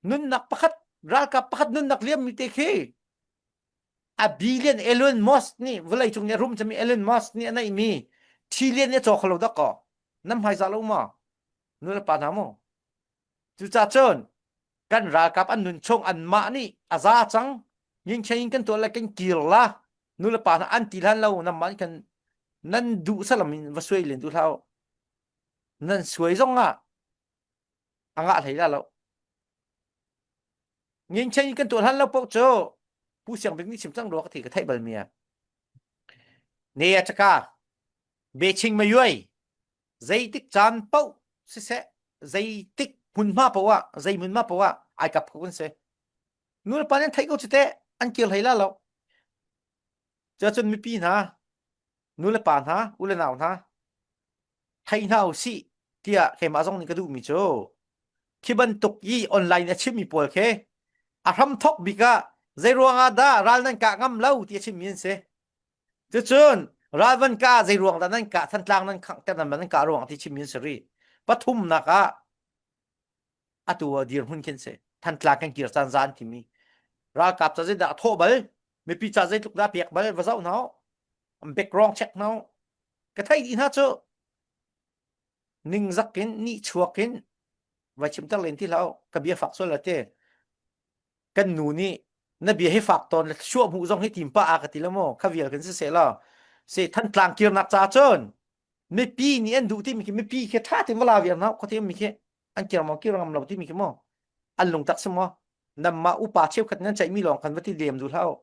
nunnak pakhat ralkap pakhat nunnak liam mi te khi a billion Elon Musk nih vawlei cung nih a rum cami Elon Musk nih a neihmi trillion nih a caw kho lo dak kaw nan hmaizah lo ma nu le pa hna mu Cucaah cun kan ralkap an nun chung anmah nih a za cang ngingcheng in kan tuah le kan kir la nu le pa hna an ti hlan lo namah nih khan nan duh salam in va suai len duh hlah u. Nan suai zong ah a ngah hlei la lo. Ngingcheng in kan tuah hlan lo paoh cu Pu Siang Bik nih chim cang rua ka thi ka theih bal mi a. Ne a chaka Beching mayuai zeitik caan paoh siseh zeitik hmunhma paoh ah zei hmunhma paoh ah ai kap kho kan si nu le pa nih an theih ko cu teh an kir hlei la lo cuacun mipi hna nu le pa hna u le nau hna thei hna u sih tiah keimah zong nih ka duhmi cu khi bantuk i online a chimmi pawl khi a hramthok bik ah zei ruangah dah ral nan kah ngam lo ti a chimmi an si Cucun ral van kah zei ruang dah nan kah Thantlang nan khangh nan nan kah ruang ti chim in sari. Pathumnak ah atu ah dirhmun khin si. Thantlang kan kir caan zan timi. Ralkap ca zeidah thawh bal, mipi ca zeitluk dah pek bal va zoh hna background check hna ka thei dih hna cu ningzak in nih chuak in vai chimter len ti hlah ka bia fak sual la te kan nu nih na bia hi fak tawn le suah hmuh zong hi tim pa a ka ti lo maw kha vial kan si se la se thantlang kirnak ca cun mipi nih an duh timi khi mipi khi tha tin vala vial na kho mi khi an kir maw kir ngam lo timi khi maw an lungtak si maw namma upa cheukhat nan ceih mi lawng kan va ti lem du hlah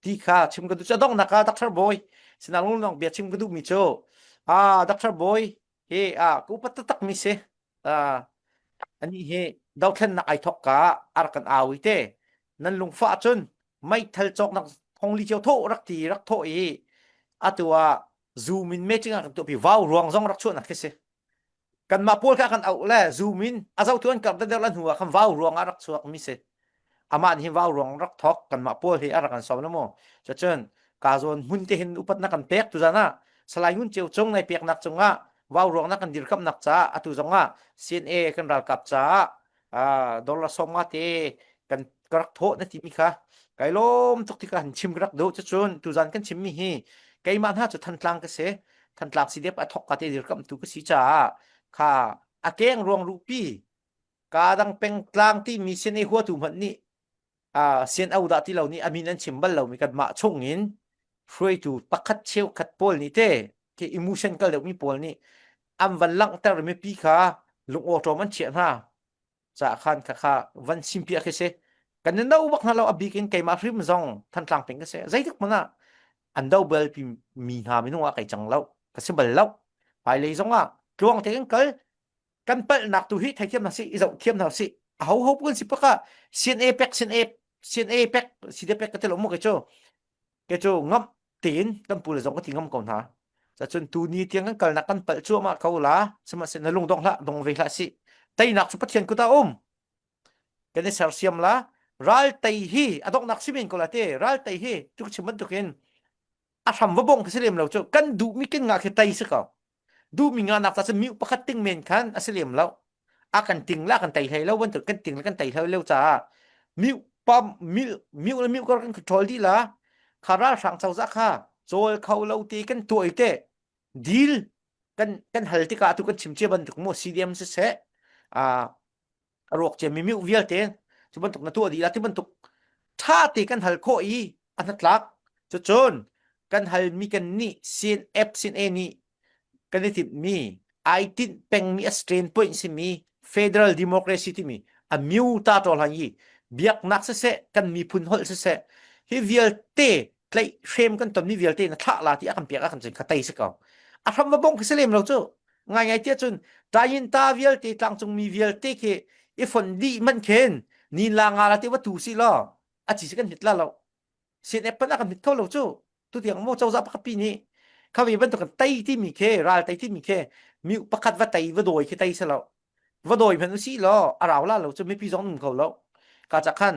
ti kha chim ka duh cu donghnak ah Dr. Boy sinang lung bia chim ka duh mi cu ah Dr. Boy hi ah ka upat taktak mi si ah ani hi dothlennak ai thok ka ar kan au i te nan lungfah cun meithal cawknak thongli cio tho rak ti rak tho i atu ah zoom in meeting ah kan tuahpi vau ruang zong rak chuahnak khi si kanmah pawl kha kan auh le zoom in a zohtu an karh deuh la hnu ah khan vau ruang ah rak chuak mi si amah nih hin vau ruang rak thok kanmah pawl hi a rak kan sawm la mu cucun ka zawn hmun te hin upatnak kan pek tuzan ah Salai Ngun Ceu Cung nai peknak cungah vau ruang na kan dirkamnak caah atu zong ah CNA kan ralkap caah dollar 50 te kan ka rak thawh na timi kha kai lawm tuk tikah han chim ka rak duh cucun tuzan kan chimmi hi keimah hna cu Thantlang ka si Thantlang CDF a thok ka te dirkamtu ka si caah kha a keng ruang rupi ka dang pengtlang timi CNA huatu hmanh nih sian au dah ti lo nih a min an chim bal lomi kanmah chung in hruaitu pakhat cheukhat pawl nih te. Khi emotion kal deuhmi pawl nih an van langhter mipi kha lungawṭawm an chiah hna. Caah khan kha kha van simpiah khi si. Kan i no bak hna lo a bik in keimah hrim zong Thantlang peng ka si. Zeitik hmanh ah an do bal pi mi hna minung ah kai cang lo. Ka si bal lo. Hmailei zong ah tluang te kan kal kan palhnak tu hi theithiam hna sih i zoh thiam hna sih a ho ho kan si paka CNA pek CNA CNA pek CDF pek ka ti lo mu ke cu ke cu ngam tein kan pu le zong ka ti ngam ko hna cun tu ni tiang kan kalnak kan palh cuahmah ko la sihmanhsehlaw na lung dong hlah dong ve hlah si teinak cu Pathian kut ah um kan i sersiam la ral tei hi a donghnak si men ko la te ral tei hi cu chim bantukin a hram va bong khi si lem lo cu kan duhmi kan ngah khi tei si ko duhmi ngahnak ca cun miu pakhat ting men khan a si lem lo a kan ting la kan tei hlei lo bantuk kan ting la kan tei hlei lo caah miu pam miu miu le miu kar kan control dih la kha ralhrang cozah kha cawl kho lo te kan tuah te deal kan kan hal tikah tu kan chim cia bantuk mu CDM siseh a a ruak ciami miu vialte cu bantuk na tuah dih la ti bantuk ṭha te kan hal khawh i a hnatlak cucun kan halmi kan nih sin F sin A nih kan i timhmi ai tinh pengmi a strain point simi federal democracy timi a miu ta ṭol han i biaknak siseh kan miphun holh siseh hi vialte tlaih hrem kan tonmi vialte na thlah la ti a kan piak a kan cun kha tei si ko a hram va bong khi si lem lo cu ngai ngai tiah cun tayin ta vialte tlangcung mi vialte khi i fon dih man khin nin la nga la ti va tu si lo a chi si kan hit la lo sin ep pan a kan hit kho lo cu tu tiang mo cozah pakhat pi nih kha ve bantuk kan tei ti mi khi ral tei ti mi khi mi pakhat va tei va dawi khi tei si lo va dawi hmanh usih law a rau la lo cu mipi zong um kho lo ka ca khan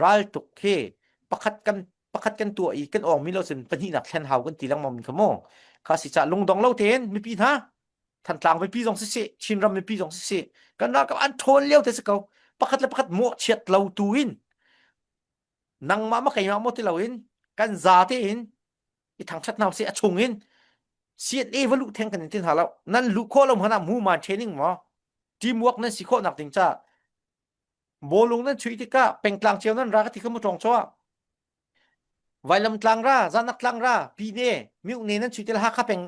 ral tuk khi pakhat kan pakhat kan tuah i kan awng mi lo cun pahnihnak thlen hau kan ti lengmang mi kha mu kha si ca lungdong lo tein mipi hna Thantlang mipi zong siseh Chinram mipi zong siseh kan ralkap an ṭhawn lio te si ko pakhat le pakhat mawhchiat lo tu in nangmah ma keimah maw ti lo in kan za tein i thangṭhat hna usih a chung in CNA va luh theng kan in tin hna lo nan luh khawh lo hmanh ah movement training maw teamwork nan si khawh nak ding ca bawlung nan chuih tikah pengtlang cio nan ra ka ti kha mu ṭawng chaw Vailam tlang ra zanak tlang ra pine miu ne nan chuih til Hakha peng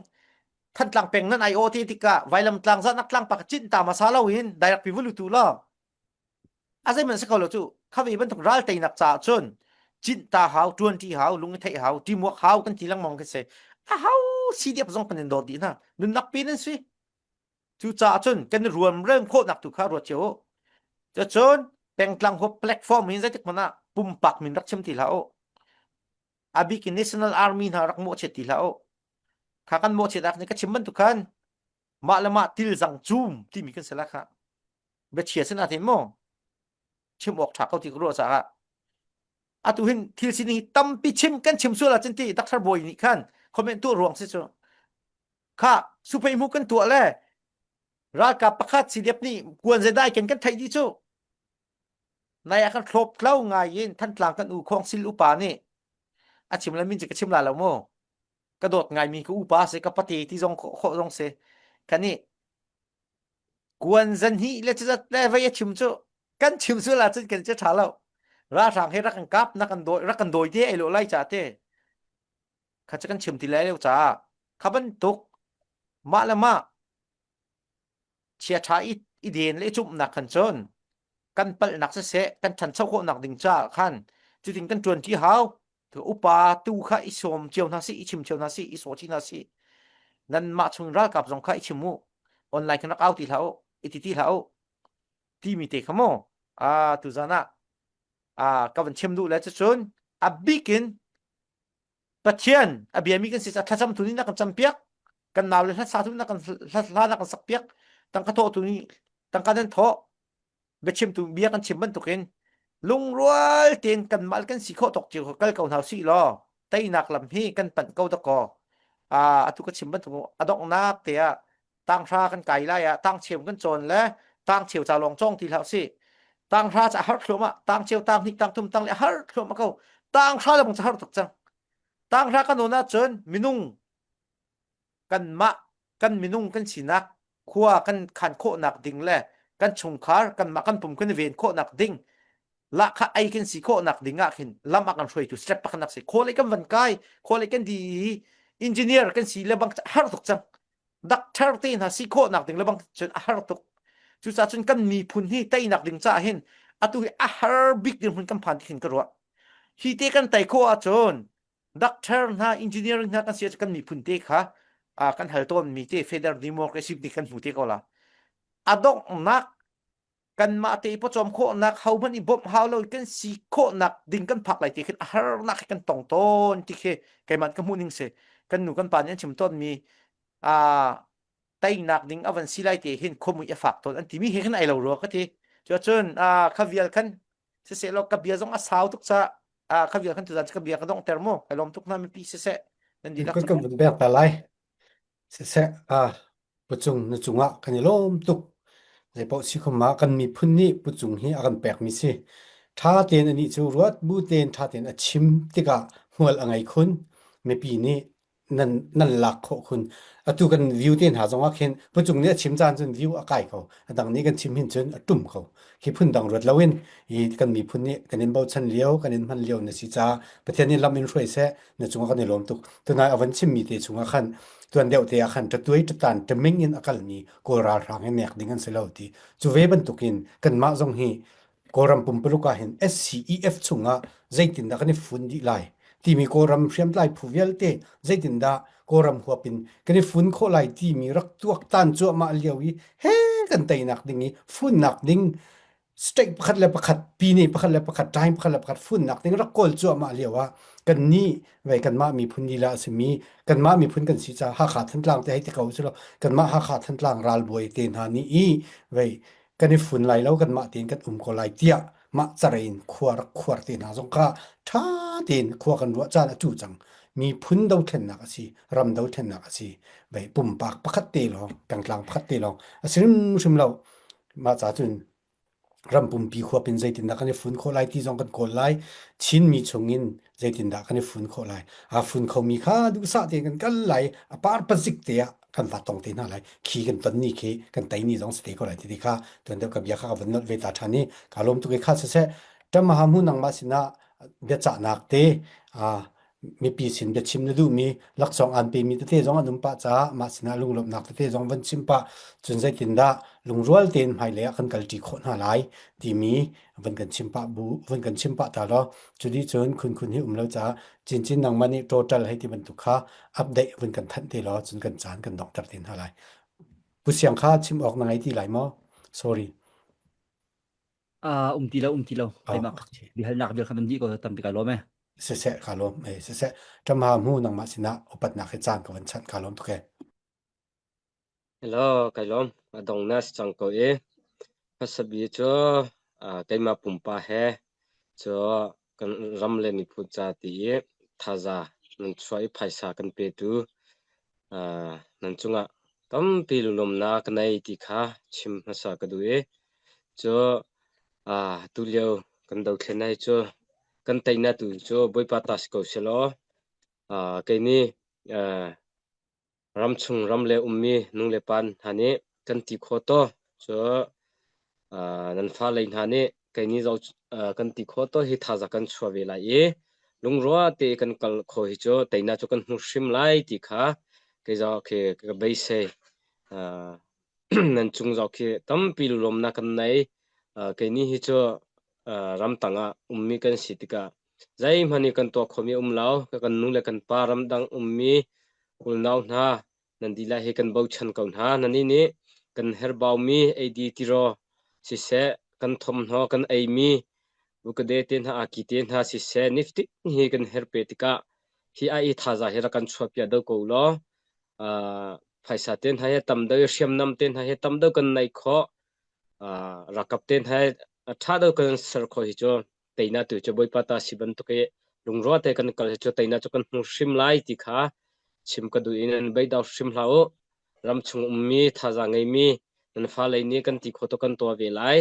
Thantlang peng nan ai o te tikah vailam tlang zanak tlang pa chin ta ma sa lo in direct pi vulu tu lo a zeihmanh si kho lo cu kha ve bantuk ral teinak caah cun cinh ta hau ṭuan ṭi hau lung i theih hau teamwork hau kan ti lengmang khi si a hau CDF zong kan in dawt dih hna nunnak pi nan si cucaah cun kan i ruamrem khawhnak tu kha ruat cio u cucun pengtlang huap platform in zeitik hmanh ah pumpak min rak chim ti hlah u a bik in national army hna rak mawhchiat ti hlah u kha kan mawhchiat ah ka chim bantuk khan mah le mah til zang cum timi kan si la kha biachia sin ah mu chim awk ṭha ko ti ka ruah caah atu hin thil sining hi tampi chim kan chim sual ahcun ti Dr. Bawi nih khan comment tuah ruang si cu kha suphei hmu kan tuah le ralkap pakhat CDF nih kuan zedai ken kan theih dih cu nai ah kan thlop tlo ngai in Thantlang kan u Khawng Sil upa nih a chim le min ci ka chim la lo mu ka dawt ngai mi ka upa si ka pate ti zong khawh zong si kan nih Kuan zan hnih le cuzat le vei a chim cu kan chim sual ahcun kan che ṭha lo. Ralhrang he rak kan kap na kan dawi rak kan dawi te ai lo lai ca te. Kha cu kan chim ti lai lo caah kha bantuk mah le mah chia ṭha i i den le i cumhnak khan cun kan palhnak siseh kan ṭhancho khawhnak ding caah khan cutin kan ṭuan ṭi hau. Upa tu kha i sawm cio hna sih, i chim cio hna sih, i saw chih hna sih. Nanmah chung ralkap zong kha i chim u. Online khan rak au ti hlah u, i ti ti hlah u. Timi te kha mu. Ah tuzan ah ah ka van chim duh le cucun a bik in Pathian a biami kan si ca thlacam tu nih na kan campiak kan nau le hlasa tu na kan hla na kan sak piak tangka thawh tu nih tangka nan thawh biachimtu bia kan chim bantukin lungrual tein kanmah kan si khawh tawk cio kal ko hna usih law teinak lam hi kan panh ko dakaw atu ka chim bantuk a donghnak te ah tanghra kan kai lai ah tangcheu kan cawn le tangcheu ca lawng cawng ti hlah usih tanghra ca har thluahmah tangcheu tanghnih tangthum tangle har thluahmah ko tanghra le bang ca har tuk cang tanghra kan awn ahcun minung kanmah kan minung kan sinak khua kan khan khawhnak ding le kan chungkhar kanmah kan pum kan i ven khawhnak ding lahkhah ei kan si khawhnak ding ah khin lam a kan hruaitu step pakhat nak si khualei kan van kai khualei kan di i. Engineer kan si le bang har tuk cang. Doctor te hna si khawhnak ding le bang cun a har tuk. Cucaah cun kan miphun hi teinak ding caah hin atu hi a har bik dirhmun kan phan ti khin ka ruah. Hi te kan tei khawh ahcun doctor hna engineering hna kan si ahcun kan miphun te kha kan hal tawn mi te federal democracy ti kan hmu te ko la. A donghnak kanmah te i pawcawm khawhnak hohmanh i bawmh hau lo kan si khawhnak ding kan phak lai ti khin a harnak hi kan tong tawn ti khi keimah ka hmuh ning si kan nu kan pa nih an chim tawn mi a teinak ding a van si lai te hin khomui a fak tawn an timi he khin ai lo rua ka ti cuacun a kha vial khan siseh law ka bia zong a sau tuk ca a kha vial khan tuzan ka bia ka dong ter mu kai lawm tuk na mipi siseh nan dihlak Kan kan vun bek ta lai. Siseh, ah, Pucung na cungah kan i lawm tuk. Zeipaoh si khom ah kan miphun nih pucung hi a kan pekmi si. Ṭha tein anih cu ruat bu tein ṭha tein a chim tikah hmual a ngei khun. Mipi nih nan nan lak khawh khun. Atu kan view te hna zongah khin pucung nih a chim caan cun view a kai ko. A dang nih kan chim hin cun a ṭum ko. Khi phun dang ruat loin hi kan miphun nih kan in bochan lio, kan in hman lio na si caah Pathian nih lam in hruai seh. Na cungah kan i lawm tuk. Tunai a van chimmi te chungah khan tuan deuh te ah khan ṭatuai ṭatan ṭaming in a kalmi Kawl ralhrang hi nek ding an si lo ti. Cu ve bantukin kanmah zong hi Kawlram pumpuluk ah hin SCEF chungah zeitindah kan i fun dih lai timi Kawlram hriamtlai phu vialte zeitindah Kawlram huap in kan i fun khawh lai timi rak tuaktan cuahmah lio i he kan teinak ding i funnak ding state pakhat le pakhat pine pakhat le pakhat time pakhat le pakhat funnak ding rak kawl cuahmah lio ah kan nih vei kanmah miphun lila a simi kanmah miphun kan si caah Hakha Thantlang te hei ti ko silo kanmah Hakha Thantlang ralbawi te hna nih i vei kan i fun lai lo kanmah tein kan um ko lai tiah mah carei in khua rak khuar te hna zong kha ṭha tein khua kan ruah caan a cu cang miphun dothlennak a si ram dothlennak a si vei pumpak pakhat te lawng pengtlang pakhat te lawng a si hrimhrim lo Mah ca cun ram pumpi huap in zeitindah kan i fun khawh lai ti zong kan kawl lai. Chinmi chungin zeitindah kan i fun khawh lai. Aa fun khomi kha duhsah tein kan kal lai. A par pazik te ah kan va tong te hna lai. Khi kan ton ni khi kan tei ni zong si te ko lai ti ti kha tuan deuh ka bia kha ka van nolh ve ta ṭhan i kaa lawm tuk i kha siseh ṭamaha mu nangmah sinah biacahnak te aa mipi sin biachim na duhmi laksawng aan pemi tete zong an um pah caah mah sinah lunglawmhnak tete zong van chim pah cun zeitindah lungrual tein hmailei ah kan kalṭi khawh hna lai timi van kan chim pah bu van kan chim pah ta law cudi cun khun khun hi um lo caah cincin nangmah nih total hei ti bantuk kha update van kan thanh te law cun kan caan kan donghter te hna lai Pu Siang kha chim awk na ngei ti lai maw sorry Ah, um ti lo, um ti lo. Oh, Keimah okay. bihalnak vial kha nan dih ko tampi kai lawm e. Siseh ka lawm e siseh ṭamha mu nangmah sinah upatnak he caan ka van chanh ka lawm tuk e. Hello, kai lawm. A dong na si cang ko i. Hmasabi cu ah, keimah pumpa he cu kan ram le miphun ca ti i thaza nan chuah i phaisa kan petu ah, nan cungah tampi lunglawmnak ka nei ti kha chim hmasa ka duh i cu ah, tulio kan dothlen hi cu kan teinak tu cu Bawipa ta si ko sehlaw ah, kei nih ah, ramchung ram le ummi nu le pa hna nih kan ti khawh taw cu ah, nan fale hna nih kei nih zo ah, kan ti khawh taw hi thazaang kan chuah ve lai i lungrua te kan kal kho hi cu teinak cu kan hmu hrim lai ti kha kei zo khi ka beisei Ah, nan cung zau khi tampi lulawmnak kan nei. Uh, kei ni hi cu uh, ramtang ah ummi kan si tikah zeihmanh i kan tuah khomi um lo. Kan nu le kan pa ramdang ummi unau hna nan dilah hi kan bochan ko hna. Nan nih nih kan herbaumi eidi tiraw siseh, kan thawmhnaw kan eimi bukade te hna aki te hna siseh niftin hi kan herpe tikah hi ai thaza hi rak kan chuahpiak do ko law uh, phaisa te hna hi tam deuh i hriamnam te hna hi tam deuh kan nei khawh uh, rakap te hna hi ṭha deuh kan ser khawh hi cu teina tu cu Bawipa ta si bantuk i lungrual te kan kal hi cu teina cu kan hmu hrim lai ti kha chim ka duh in an beidau hrim hlah u ramchung ummi thazaang ngeimi nan fale nih kan ti khawh to kan tuah ve lai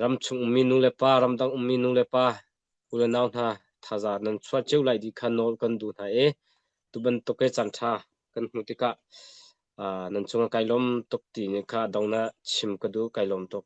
ramchung ummi nu le pa ramdang ummi nu le pa u le nau hna thazaang nan chuah cio lai ti kha nawl kan duh hna i tu bantuk i caan ṭha kan hmuh tikah uh, nan cungah kai lawm tuk ti ni kha dong na chim ka duh kai lawm tuk.